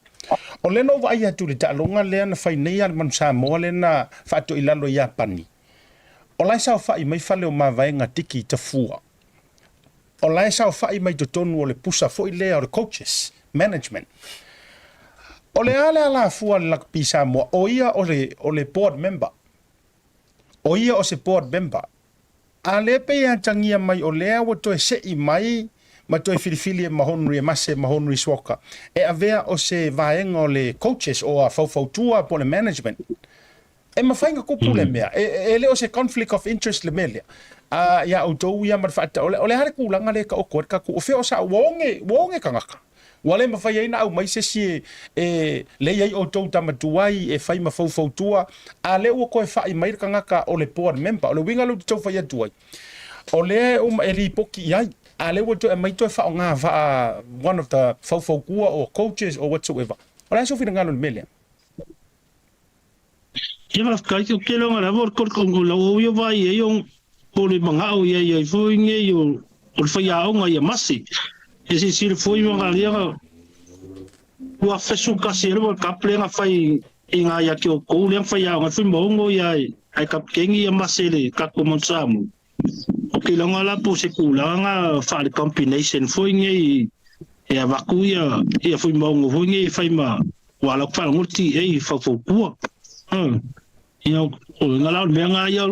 o lea na ou vaai atu i le taaloga lea na fai nei a le Manu Samoa lea na faatoilalo i Iapani, o la e saofai mai fale o mavaega Tiki Tafua, O la e saofai mai totonu o le pusa foi lea o le coaches, management. O le a le alafua a le Lakapi Samoa, o ia o le, o le board member. O ia o se board member. A lea pei e atagia mai o lea ua toe sei mai ma toe filifili e Mahonri e Mase Mahonri Suoka e avea o se vaega o le coaches o a faufautua po o le management. E mafai na tupu le mea. E, e le o se conflict of interest le mea lea. A ia outou ia ma le faata, o le, o le a le tulaga lea e taoto ai le tatou, o fea o sa, ua oge, ua oge tagata. Ua le mafai ai na aumai se isi e, e lei ai outou tama tuai e fai ma faufautua, a lea ua toe fa'i mai le tagata o le board member. O le uiga lea ou te tau fai atu ai, o lea e uma e lipoti i ai, a lea ua toe aumai toe faaaoga faa one of the faufautua or coaches or whatsoever. O le a sou finagalo i le mea lea? Ia faafetai ke ke longa lava o le kolokongo la o ia vai e o o le mangao ia ia foi nge o o le faiaoga ia masi e silasila foi ma nga lia ua fesu kasi e le World Cup lea na fai i nga ia ke o kou lea na faiaoga foi maongo ia ai kapiteni ia masi le tatou Mount Samoa o ke longa la po se kulaga nga fa le combination foi nge e avaku ia ia foi maongo foi nge fai ma Ua ala faalogo le TA i faufautua. Ia, o nga la o le mea nga ia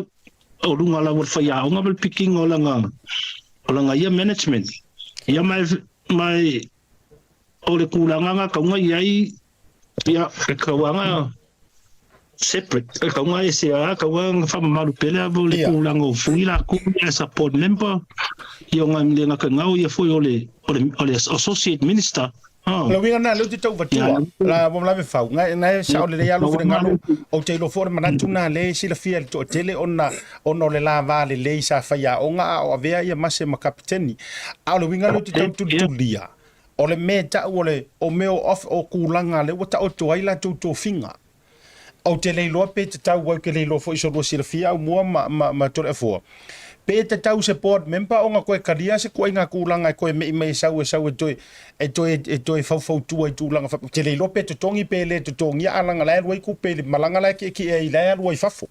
o lunga lava o le faiaoga ma le pikiga o lana o lana ia management. Ia mai mai o le tulaga nga kauga i ai ia e kauaga separate e kauga ese a kauga nga whamamalu pele a le tulaga o fui lakou ia as a board member ia o nga le nga kangau ia foi o le o le o le associate minister. O le uiga lena, lea ou te tau avatua, la ua lave fau, na, na e sao lelei lava lou finagalo, ou te iloa foi o le manatu lena lea e silafia e le toatele ona, ona o le lava lelei sa faiaoga a o avea ia Mase ma kapiteni. A o le uiga lea ou te tau tulitulia, o le mea e tau o le, o mea o off, o tulaga lea ua taoto ai latou tofiga. Ou te le iloa pe tatau ai, ou te le iloa foi i so lua silafia Aumua ma, ma, ma Toleafoa, pe tatau se board member ona toe talia se tuaiga tulaga e toe me'i mai e sau e sau e toe, e toe, e toe faufautua i tulaga faapea. Ou te le iloa pe totogi pe le totogia a leaga la e alu ai tupe i le malaga la e kiekie ai la e alu ai i fafo.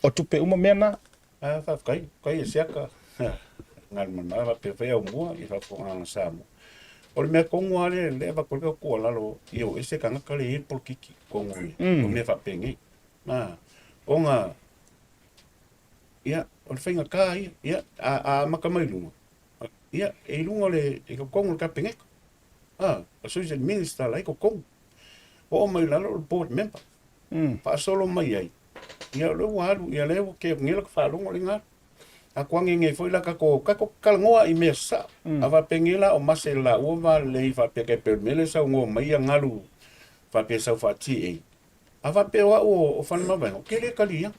O tupe uma mea na. Ah, faafetai, faafetai e siaka. Galumalemana faapea foi Aumua i faafofogaaga Samoa. O le mea tonu lava lea lea e avatu ai le tuualalo ia o ese tagata lea e i ai le polokiki tonu ia, o mea faapenei. A, ona, ia, o le faigata ia, ia, a, a amata mai luga, ia, e i luga o le, i totonu o le Kapeneta, a, associate minister la e i totonu. Oo mai i lalo o le board member, faasolo mai ai, ia o lea ua alu, ia lea ua kea nei la ka faalogo le galu. A kua ngenge foi la kako, kako talanoa i mea sasao. A faapea la o mase la ua va lelei faapea kai pei o le mea lea e saunoa mai ia galu faapea sau faa-TA. A faapea o au o Faleomavaega, ou te le talia.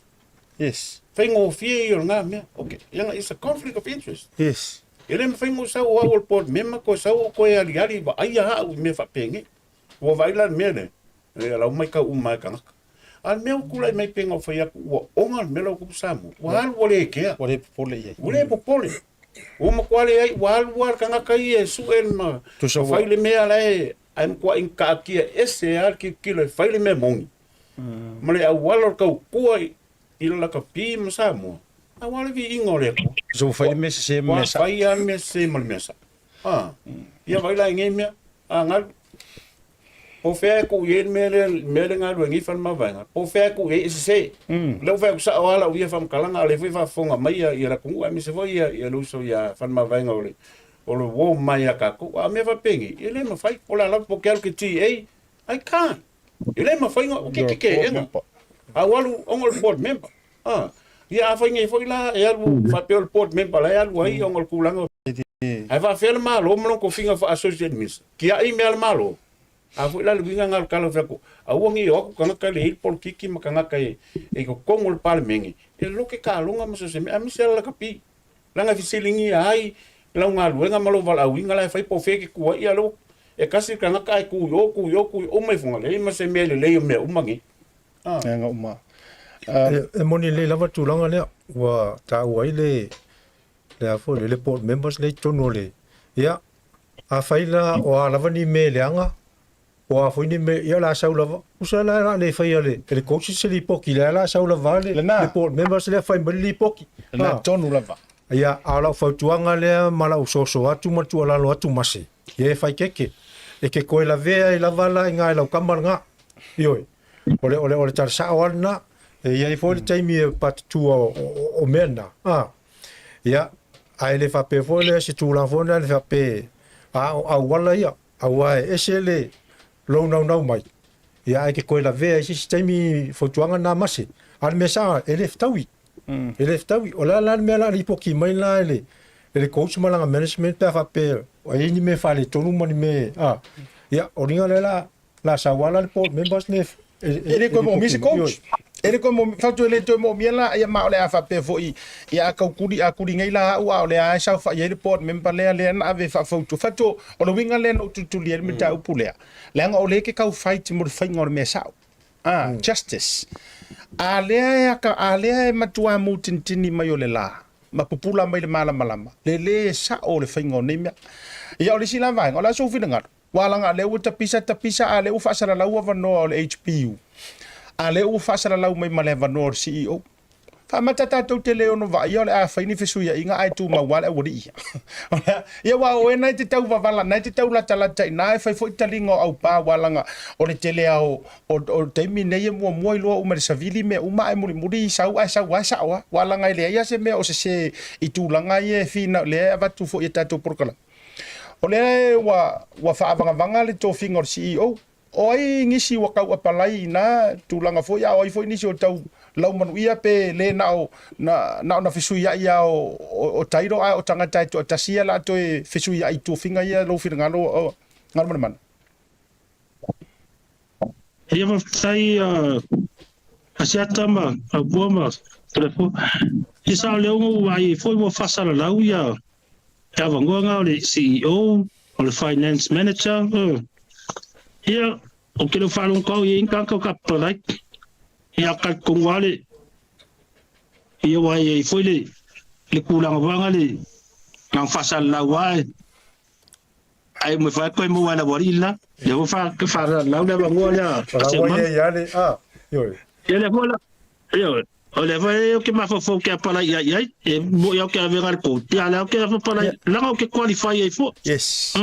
Yes. Faigofie ia o lena mea. Okay. Leaga it's a conflict of interest. Yes. E le mafai ona ou sau o au o le board member toe sau ou toe aliali vaaia au i mea faapenei. Ua vaai la le mea lea, e lau mai tau uma e tagata. A le mea ua tulai mai pei ona ou fai atu, ua oga le mea la ua tupu Samoa. Ua alu ua le kea. Ua le popole i ai. Ua le popole. Ua matua leai, ua alu lava le tagata ia e sue ma fai le mea la e, ae matuai taatia ese lava le tilotilo e fai le mea moni. Ma le auala o le tautua i le lakapi ma Samoa, aua le viiga o le Atua. Tusa ua fai le mea sese ma le mea sao. Ua fai lava le mea sese ma le mea sao. A, ia vaai la i nei mea, a galu. Po o fea e tuu i ai le mea lea, le mea lea galue nei Faleomavaega, po o fea e tuu i ai e sese. O lea ua fai atu sao lava lau ia faamatalaga, a o lea foi e faafofoga mai ia le atunuu aemaise foi ia le uso ia Faleomavaega o le o le uo mai ia tatou. A o mea faapenei, e le mafai. O le a lava po o te alu i te TA, I can't. E le mafai ona, o ke kekeega. A ua alu ona o le board member. A, ia afai nei foi la e alu faapea o le board member la e alu ai ona o le tulaga. Ae faafefea le Malo ma lona tofiga faa-associate minister? Tiai mea a le Malo. A foi la le uiga lena o le tala o fai atu, aua ne i o atu tagata e leai le polokiki ma tagata e i totonu o le Palemene e loke taaloga ma so o se mea, aemaise lava le lakapi. Leaga e fesiligia ai lau galuega ma lou valaauina la e fai po o fea e te tu ai, ia lea ua E tasi le tagata ae tu i o, tu i o, tu i o, uma i Fugalei ma se mea lelei o mea uma nei. Leaga uma. E moni lelei lava le tulaga lea ua taua ai le le a foi le board members lea i totonu o le ia afai la o a lava ni mea leaga po o a foi ni mea ia o le a sau lava tusa la o le a le faia e le coach se lipoti lea o le a sau lava le le board members lea fai mai le lipoti. Lena tonu lava. Ia a o lau fautuaga lea ma lau soso atu ma le tuualalo atu mase ia e fai keke e ke koe lavea ai lava la i nga i lau kama lena. Ioe. O le, o le, o le tala sao lava lena. E i ai foi le taimi e patatua o, o, o mea na. A. Ia, ae le faapea foi lea se tulaga foi lea le faapea a o auala ia, aua e ese le lou naunau mai. Ia ae ke koe lavea i se isi taimi fautuaga na mase. A o le mea sao, e le fetaui. E le fetaui. O le a la le mea o le a lipoti mai la e le, e le coach ma lana management pe a faapea e i ai ni mea faaletonu ma ni mea, a. Ia, o le uiga lea la, La sau ala le board members le E le toe moomia se coach. E le toe moomia, fautua e le toe moomia la, ia ma o le a faapea foi, ia a taukuli, a kuli nei la au, a o le a e saofai ai le board member lea, lea na ave e faafautua. Fautua, o le uiga lea na ou tulituli ai le mataupu lea, leaga o lea e te tau fight mo le faiga o le mea sao. Ah, justice. A lea e aka, a lea e matua mutinitini mai o le la, ma pupula mai le malamalama, le le sao o le faiga o nei mea. Ia o le isi la vaega, o le a sou finagalo? Ua laga lea ua tapisa tapisa a lea ua faasalalau avanoa o le HPU. A lea ua faasalalau mai ma le avanoa o le CEO. Faamata tatou te le ono vaaia o le a fai ni fesuiaiga ae tumau lava le aualii ia. Ia aua o oe na e te tau vavala, na e te tau latalata i ina e fai foi taliga o aupa aua laga o le tele lava o, o, o taimi nei e muamua iloa uma e le savili mea uma ae mulimuli sau ae sau lava e sao lava. Aua laga e leai lava se mea o sese i tulaga ia e finau, lea e avatu foi e tatou polokalame. O lea ua, ua faavagavaga le tofiga o le CEO. O ai nisi ua tau apalai i na tulaga foi, a o ai foi nisi o tau laumanuia pe le na o na, na ona fesuiai a o, o, o Tairo, a o tagata e toatasi ia la toe fesuiai i tofiga ia lou finagalo o Galumalemana. Ia faafetai Asiata ma Aupua ma Toleafoa. Ia sao lea ua ou vaai ai foi ua faasalalau ia te avanoa o le CEO, o le Finance Manager. Ia, ou te le o faalogo atu i ai ni tagata o ka apply. Ia, talitonu lava le, ia ua i ai foi le, le tulaga foi lea le, na ona faasalalau lava ae uma ifo lava toe maua e le aualii le la. Lea foi faasalalau le avanoa lea a O la ua i ai lava le, a, ioe. Ia lea foi la, ioe. O lea foi ou te mafaufau ou te apalai i ai i ai, e moi au ke avega le coach. Ia lea ou te apalai, leaga ou te qualify ai foi. Yes.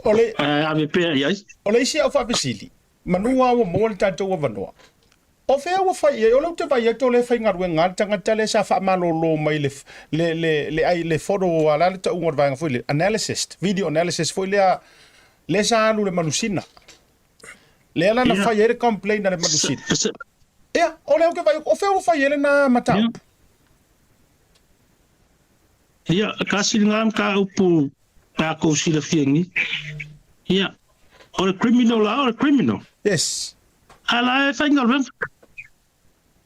O le ave pea i ai. O le isi au faafesili, manu lava ua maua le tatou avanoa. O fea ua fai i ai? O lea ou te vaai atu o lea e faigaluega lava le tagata lea sa faamalolo mai le le le le ai le photo a le a le tauga o le vaega foi lea, analysis, video analysis foi lea lea sa alu i le manusina. Lea la na fai ai le complaint a le manusina. Ia, o lea ou te vaai atu, o fea ua fai ai lena mataupu? Ia, tasi lena mataupu tatou silafia nei. Ia, o le criminal la, o le criminal. Yes. A la e faigaluega.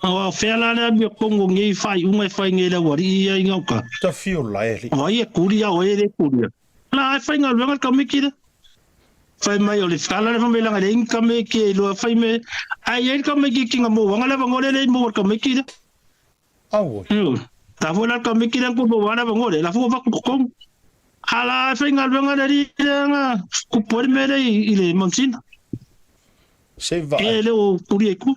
Aua o fea la le amiotonu o nei faaiuga e fai nei e le aualii ia i gauta? Tafiola e alii. O ai e kuli a o ai e le kulia? La e faigaluega le tamaiti lea. Fai mai o le tala le fai mai leaga e leai ni tamaiti e iloa fai mai ae i ai le tamaitiiti na mouaga le avanoa lea e leai maua e le tamaiti lea. Auoi. Ioe. Ta foi la le tamaiti lea na tou mouaga le avanoa lea, la foi ua avatu i totonu. A la e faigaluega le alii lea na tupu ai le mea lea i le Mount Se i vaai. E le o kulia i tua.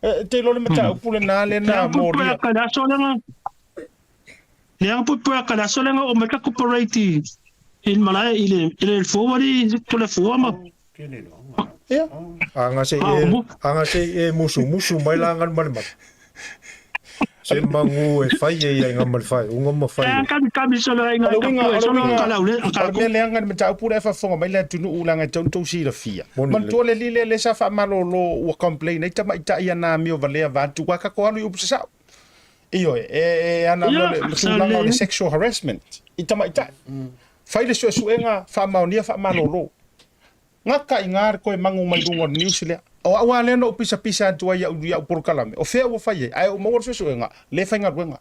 E te iloa le mataupu lena lea na molia. Ka le aso lea na Lea puipui a ka le aso lea na oo mai tatou parade i i le malae i le i le forward i Toleafoa ma Ia. Aga se i e, aga se i e musumusu mai la Galumalemana. Se magu e fai e ia i Gamalefai, unga ma fai e. Kami kami solo ai O le uiga, o le uiga, ka laule o le mea leaga le mataupu lea e faafofoga mai le atunuu leaga e tatau ona tou silafia. Manatua le alii lea lea sa faamalolo ua complain ai tamaitai ana amio valea vaeatu aua tatou alu i upu sasao. Ioe, e, e ana mea o le tulaga o le sexual harassment i tamaitai. Fai le suesuega faamaonia faamalolo. Gata i ina le toe magu mai luga o le news lea. O au lava lea na ou pisapisa atu ai i au, i au polokalame, o fea ua fai ai, ae ou maua le suesuega, le faigaluega.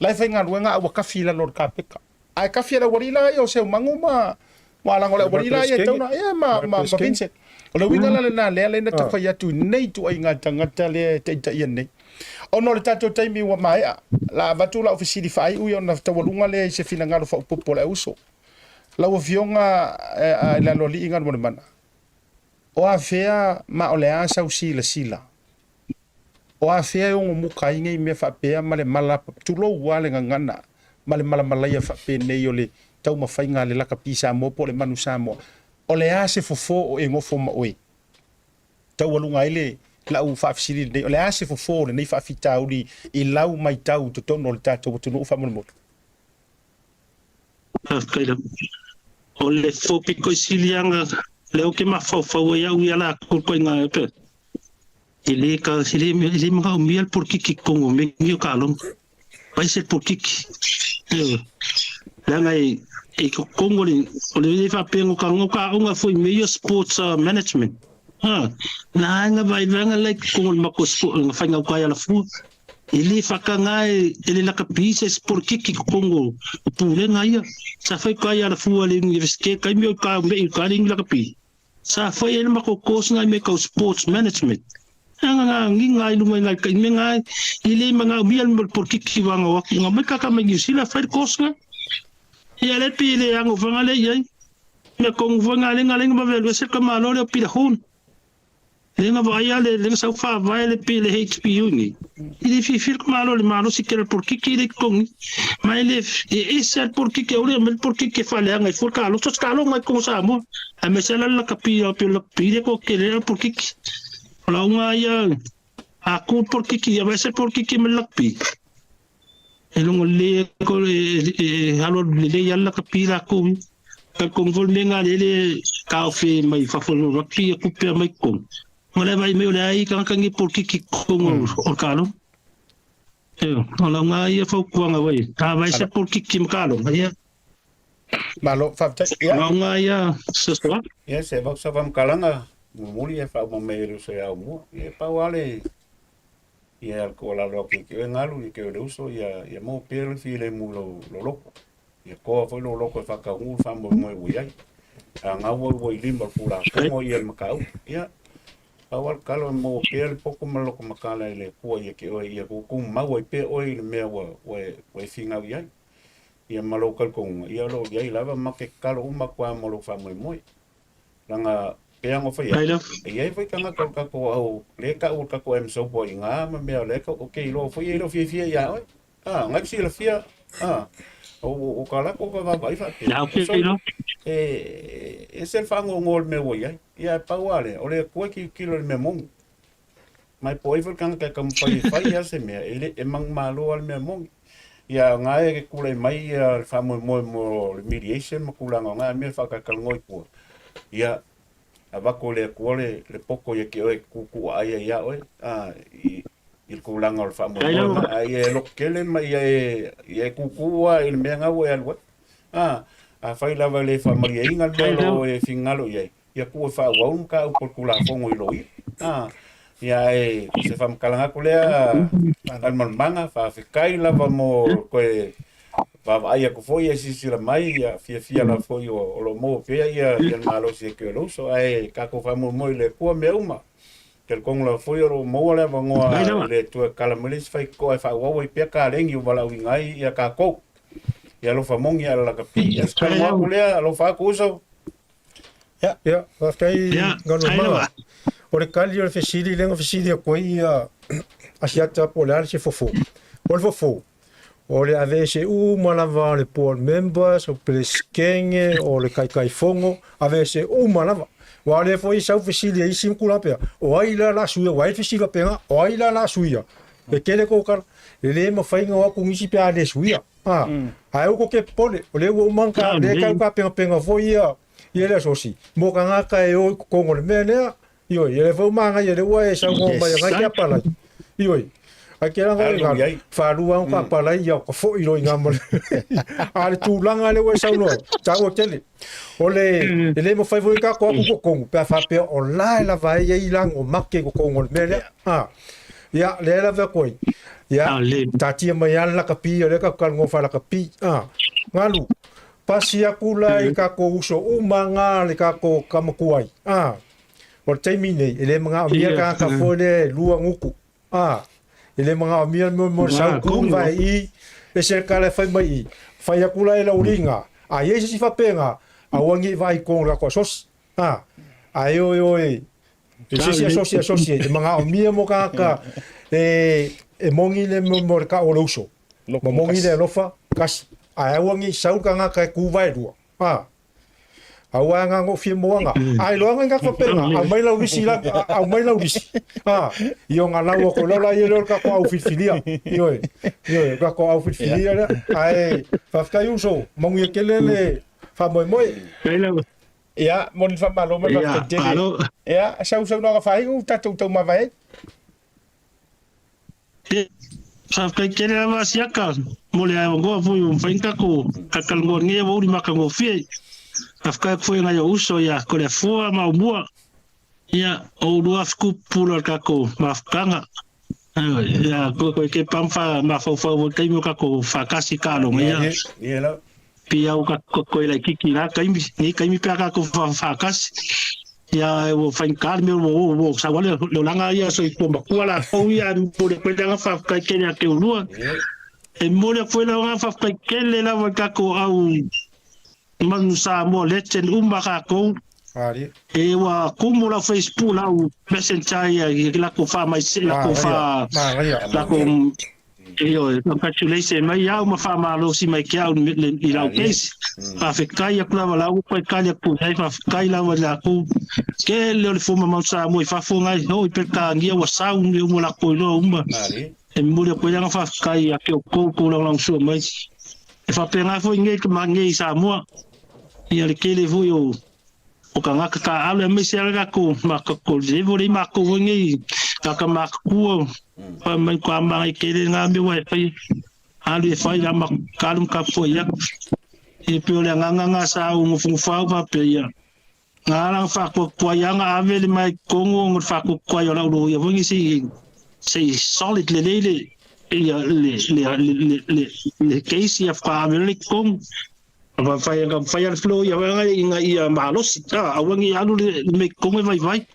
La e faigaluega a ua kafi i lalo o le kapeka. Ae kafi e le aualii la ia o Seumagu ma Ua laga o le aualii la ia e tatau ona, ia ma, ma, ma Vincent. O le uiga la lena lea lea na tafai atu i nei ituaiga tagata lea e taitaia nei. Ona o le tatou taimi ua maea, la avatu lau fesili faaiu ia ona taualuga lea i se finagalo faaopoopo o le auuso. Lau Afioga i le Aloalii Galumalemana, o afea ma o le a sau silasila? O afea e ono muka ai nei mea faapea ma le mala, tulou lava le gagana ma le malamalaia faapenei o le taumafaiga a le lakapi Samoa po o le manu Samoa? O le a se fofo o e nofo ma oe? Taualuga ai le lau faafesili lenei, o le a se fofo o lenei faafitauli i lau matau i totonu o le tatou atunuu faamolemole? Faafetai lava. O le fofo pito i siliaga lea ou te mafaufau ai au ia latou ituaiga pe e le ka e le e le manaomia le polokiki i totonu o mea nei o taaloga. Fai se polokiki. Ioe. Leaga e i totonu o le o le faapea o taaloga foi mea ia sports management. Ha, na aiga vaevaega la i totonu o le matou sport na faigauta ai Alafua. E le faataga e le lakapi se isi polokiki i totonu o pulega ia. Sa fai uka ai Alafua i le Universite taimi o uka mei uka le lakapi. Sa fai ai le matou course nai mea tau sports management. Leaga na agiga ai luga i nai tai mea na e le manaomia le polokiki vanga o atu na mai kaka mai New Zealand fai le course na. Ia le pi le ano vanga le iai. Mea tonu foi na lenga lenga vave alu ese ka malo le o Peter Horn. Lea na vaai lava le na sau faavae le pe le HPU nei. I le fiafia le malo le malosi tele le polokiki le totogi. Ma e le e ese lava le polokiki aua le aumai le polokiki e faaleaga ai fua le taloto se taloga i totonu o Samoa. Aemaise lava la le lakapi a pei o le lakapi lea toatele ai le polokiki. O lauga ia a tu le polokiki ia aveese le polokiki ma le lakapi. E logo lelei e alualu lelei lava le lakapi latou ia. Talitonu foi le mea lena lea e taofi mai fafo o le rugby ia tupe mai totonu. Ma le vaai mai o le ai tagata nei polokiki totonu o le taaloga. O lau na ia fautuaga ua a vai se polokiki ma taaloga ia. Malo, faafetai. Ia. Lau na ia fesoasoani. Ia se vau sa faamatalaga mulimuli e faauma mai e le uso ia Aumua. Ia pau lava le ia le tuualalo atu ia te oe Galu, ia te oe le uso, ia ia maua pea le filemu i lou loto. Ia toa foi lou loto e faataunuu le faamoemoe ua i ai. A gau au ua i lima o le Tulafono ia le mataupu. Ia, pau lava le tatalo e maua pea le poto ma le loto mataala i le Atua ia te oe, ia tumau ai pea oe i le mea ua, ua e, ua e finau i ai. Ia ma lou talitonuga, ia o lo o i ai lava ma te tatalo uma atu lava mo lou faamoemoe. Leaga pei lava ona fai atu, e i ai foi tagata o le tatou au, lea e tau o le tatou MSOPA i ina ma mea o lea ou te iloa foi e le o fiafia ia oe. A, na e te silafia, a, o ka latou ka vaavaai faapea. So, e ese le faanoanoa o le mea ua i ai. Ia, e pau lava lea, o le Atua e tilotilo i le mea moni. Ma e po o ai foi le tagata e taumafai e fai lava se mea, e le, e manumalo lava le mea moni. Ia, na e tulai mai ia le faamoemoe mo le mediation ma tulaga o na mea e faatalatalanoa i tua. Ia, avatu e le Atua le, le poto ia te oe e tuutuuaai ai ia oe, a, i, i le tulaga o le faamoemoe na, a ia e lototele ma ia e, ia e tutu lava i le mea na ua e alu ai. A, afai lava e le faamalieina le mea o lo o e finagalo i ai, ia tuu e faaauau le mataupu a le Tulafono i loia. A, ia ae o se faamatalaga atu lea Alimalemaga, faafetai lava mo toe vaavaai atu foi e silasila mai, ia fiafia lava foi o lo o maua pea ia ia le malosi e Keolouso, ae tatou faamoemoe i le Atua mea uma. Talitonu lava foi o lo o maua le avanoa i le Atua e tatala mai le isi faitotoa e faaauau ai pea kalegi o valaauina ai ia tatou. Ia alofa moni ia lakapi. Ia se talanoa atu lea, alofa atu uso. Ia, ia, faafetai Galuemaga. O le tali o le fesili lea na fesili atu ai ia Asiata po o le a se fofo. O le fofo, o le aveese uma lava o le board members, o Peresetene, o le Taitaifono, aveese uma lava. Aua o lea foi sau fesili a isi ma tulaga pea, o ai la o le a suia, aua e i ai le fesili faapena, o ai la o le a suia? E tele tou tala, e le mafai ona o atu nisi pe a le suia. A, ae aua tou te popole, o lea ua uma ona ta, lea e tau tapenapena foi ia, ia le asosi, mo tagata e o i totonu o le mea lea. Ioe, ia lea foi ua manaia lea ua e saunoa mai ana ke apalai. Ioe, ai ke langa Alu i i ai. whārua ang ka apalai ia ka fo'i roi ngā male. A le tūlanga lea ua e saunoa ai, tāua tele. O le, e le mawhai foi ka ko aku kokongu, pea whapea o la e lava e i lango make kokongu o le mea lea. A, ia, lea lava koe. Ia, tātia mai a lakapi, o lea ka kalongo wha lakapi. A, ngalu. Pasi aku la i kakou uso uma nga le kakou kamakuai. A, o le taimi nei, e le manaomia le tagata foi lea e lua gutu. A, e le manaomia le mea mo le sau ku vae i, ese le tala e fai mai i, fai atu la e lau liga, a i ai se isi faapena, aua ne i vaai i totonu o le latou asosi. A, ae o e o e, i se isi asosi asosi e manaomia mo tagata e, e moni le mea mo le tau o le uso. Ma moni le alofa, kasi. Ae aua ne i sau le tagata e ku vaelua. A, Aua e ngā fia moanga. Ai loa ngā fapenga, au mai lau lisi la, au mai lau lisi. Ah, i o ngā lau ko lau la i leo ka ko au filfilia. Ioe. Ioe, ka ko au filfilia lea. Ai, whawhitai uso, mangu e kele le whamoemoe. Ia, mo ni whamalo mai whawhitai tele. Ia, sau sau noa ka whaingu, tatou tau mavae. Faafetai tele lava Siaka mo le avanoa foi ua mafai ona tatou talatalanoa i lenei aoauli matagofie. Faafetai atu foi i nai ou uso ia Toleafoa ma Aumua, ia o oulua fetupu o le tatou mafutaga. Ia toe tepa ma mafaufau foi i le taimi o tatou faatasi taaloga ia. Pei ua tatou toe laitiiti i na taimi, nei taimi pe a tatou faatasi. Ia ua faigata le mea ua ua sau ai le olaga ia soifua matua latou ia e momoli atu ai le agaga faafetai tele ia te oulua. E momoli atu foi le agaga faafetai tele lava i tatou au Manu Samoa Legend uma tatou. E ua tumu lau Facebook lau messenger ia i latou faamaise latou fa latou Ioe, congratulations mai au ma faamalosi mai ke au i lau case. Faafetai atu lava la ua koe tali atu i ai, faafetai lava i latou. Tele o le fua mamao Samoa i fafo ngai, oi Peretania ua sau me uma latou iloa uma. E momoli atu ai le agaga faafetai ia te outou tou lagolagosua mai. E faapena foi nei nei i Samoa, ia le tele foi o o tagata taaalo aemaise lava le latou matou level lea matou foi nei tagata matutua fai mai matua manaia tele lena mea ua e faia alu e fai ma alu ma tapuai atu e pei o le agaga lena sa ou nofonofo au faapea ia na ala ona faatuatuai lava ona ave le mai totonu ona o le faatuatuai o lau loia foi nei se i solid lelei le ia le le le le le case ia faatoa ave loa i totonu. Fai fai le flow ia vaega ina ia malosi a aua ne i alu le mea i totonu e vaivai.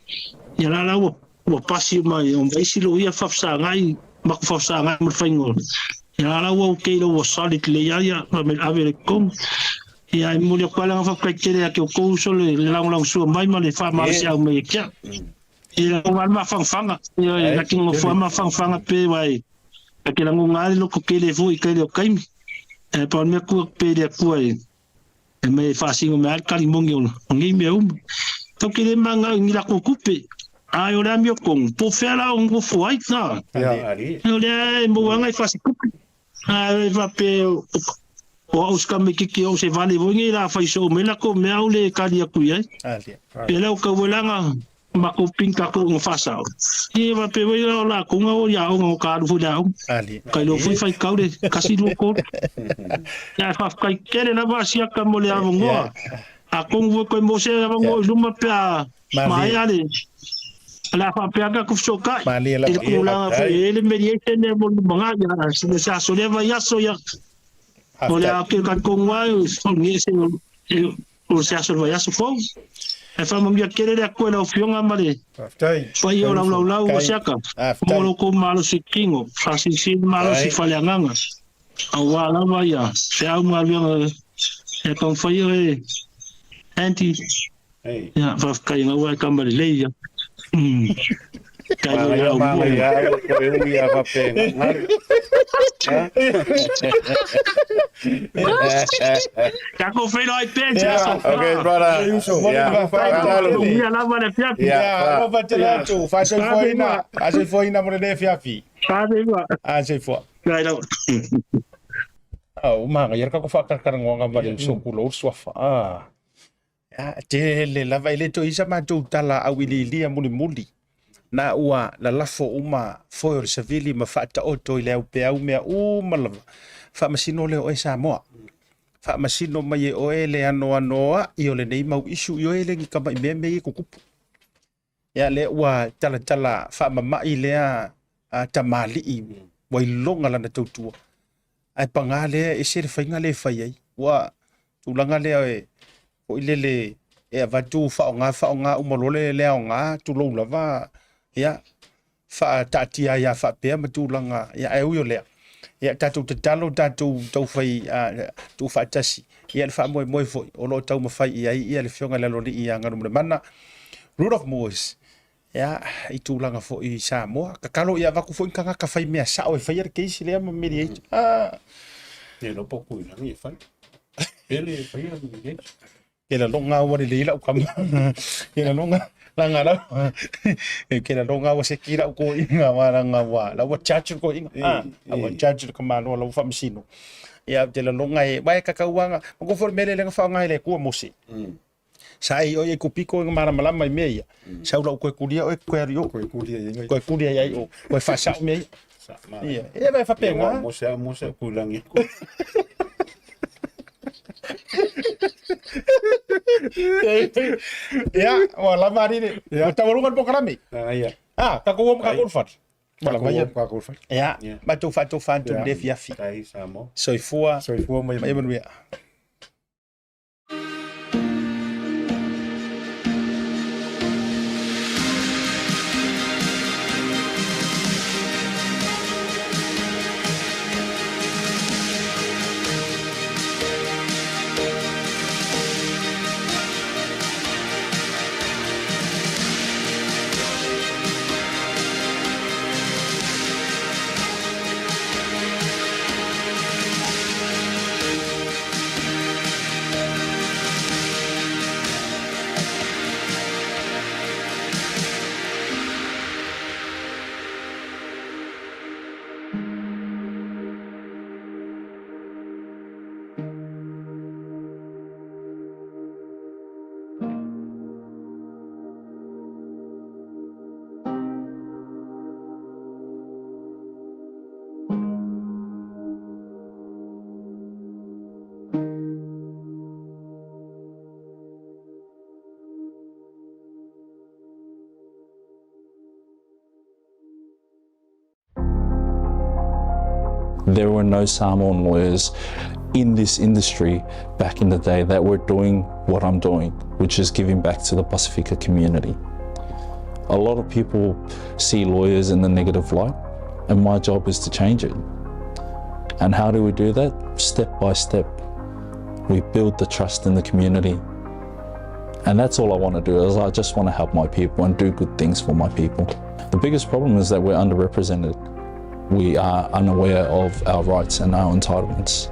Ia la la ua ua pasi uma i o isi loia faafesagai matou faafesagai ma le faiga o ia la la ua okay ua solid lelei lava ia fai mai ave i totonu. Ia e momoli atu ai le agaga faafetai tele ia te outou uso le lagolagosua mai ma le faamalosiau mai e te au. Ia ua le mafanafana ia na te nofo lava mafanafana pe wai E te lagona ai le loto tele foi i tele o taimi. E pau le mea tuu atu pea i le Atua e aumai e faasino mai ai le tali moni o nei mea uma. Tatou te le manao i ni latou tupe, ae o le amiotonu, po o fea la o nofo ai, na? O lea e maua ai nai fasitupe, ae faapea o au se tamaititi o au se vale foi nei la fai soo mai latou mea au le tali atu i ai. Pea la o tauelaga Matou ping tatou na faasao. Ia faapea foi o latou na o i aoga no ka alu foi i le aoga. Ka iloa foi faitau le 1, 2, 3. Ae faafetai tele lava Asiata mo le avanoa. Atonu foi toe maua se avanoa i luma pe a maea le o le a faapea atu fesootai i le tulaga foi e i ai le mediation lea mo le lumanai. Se aso lea vaiaso ia o le a talitonu lava o se aso o le vaiaso fou. Ae faamanuia tele le Atua i lau Afioga ma le paia o Laulaulau o Siaka mo lo outou malosi tino, faasilisili malosi faaleagaga, aua lava ia feau ma galuega e taumafai oe Andy. Ia, faafetai ina ua e tama lelei ia. Kai lo ia mua. Ia koe ui a faapena. Tatou feiloai pea i se aso. Okay, brother. Yeah. Ia lava le afiafi. Yeah. Alofa tele atu. Faasoifuaina. Faasoifuaina mo lenei afiafi. Faasoifua. Soifua. Nai lava. Ua manaia le tatou faatalatalanoaga ma le uso tulou le suafa. Tele lava e le toe i ai sa matou tala auiliilia mulimuli na ua lalafo uma foe o le savili ma faataoto i le aupeau mea uma lava. Faamasino lea o oe Samoa. Faamasino mai e oe le anoanoa'i o lenei mau issue i oe e le ni tama'i mea mea ia e tutupu. Ia lea ua talatala faamama'i lea tamalii ua iloga lana tautua. Ae paga lea e ese le faiga lea e fai ai. Ua Tulaga lea e foi lele e avatu faaaoga faaaoga uma loa le le aoga tulou lava ia faataatia ai lava faapea ma tulaga ia ae ui o lea ia tatou tatalo tatou taufai tuufaatasi ia le faamoemoe foi o lo o taumafai i ai ia le afioga i le Aloalii ia Galumalemana Rudolph Moores ia i tulaga foi i Samoa. Tatalo ia avatu foi ni tagata fai mea sao e faia le case lea ma mediate. Ah. Ne lo po kui langi e fai. Pele e faia le mediate. Ke la longa ua lelei lau kama. Ke la longa langa lau. Ke la longa ua seki lau ko inga wa langa wa. La ua charge ko inga. Ah, ua charge le kamalo la ua whamasino. Ia te la longa e wae kakauanga. Mako fo mele lenga whaonga hele kua mose. Sa ai oi e kupiko i malamalama i mea ia. Sau lau koe kulia oe koe ari o. Koe kulia i Koe kulia i ai o. Koe whasao mea ia. Ia. E vai whapenga. Mo se mo se kulangi ko. Ia, ua lava ari le. Ua taualuga le polokalame. Ia. Ah, takou o ma takou le fale. Ua lava ia. Takou le fale. Ia, matou faatofa atu i le afiafi. Soifua. Soifua ma ia manuia. There were no Samoan lawyers in this industry back in the day that were doing what I'm doing, which is giving back to the Pasifika community. A lot of people see lawyers in the negative light, and my job is to change it. And how do we do that? Step by step. We build the trust in the community. And that's all I want to do is I just want to help my people and do good things for my people. The biggest problem is that we're underrepresented. We are unaware of our rights and our entitlements.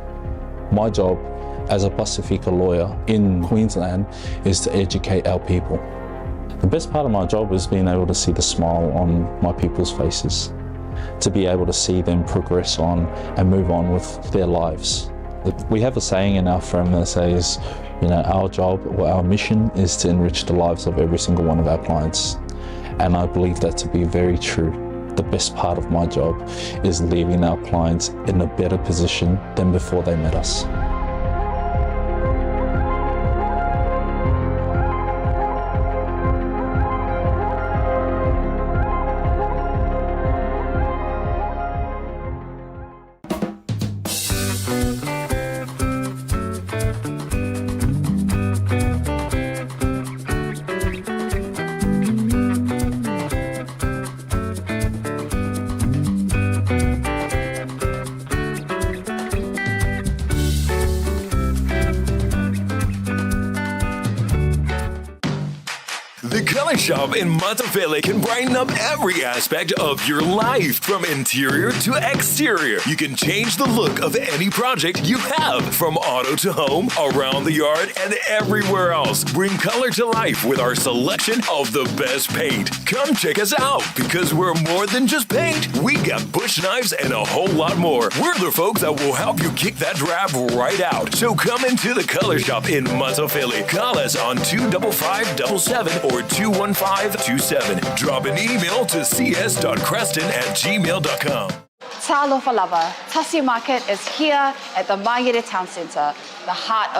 My job as a Pasifika lawyer in Queensland is to educate our people. The best part of my job is being able to see the smile on my people's faces, to be able to see them progress on and move on with their lives. We have a saying in our firm that says, you know, our job or our mission is to enrich the lives of every single one of our clients. And I believe that to be very true. The best part of my job is leaving our clients in a better position than before they met us. The Color Shop in Matafele can brighten up every aspect of your life, from interior to exterior. You can change the look of any project you have, from auto to home, around the yard, and everywhere else. Bring color to life with our selection of the best paint. Come check us out because we're more than just paint. We got bush knives and a whole lot more. We're the folks that will help you kick that drab right out. So come into the Color Shop in Matafele. Call us on 25577 or 21527. Drop an email to cs.creston at gmail.com. Talofa lava, Tasi Market is here at the Mangere Town Centre, the heart of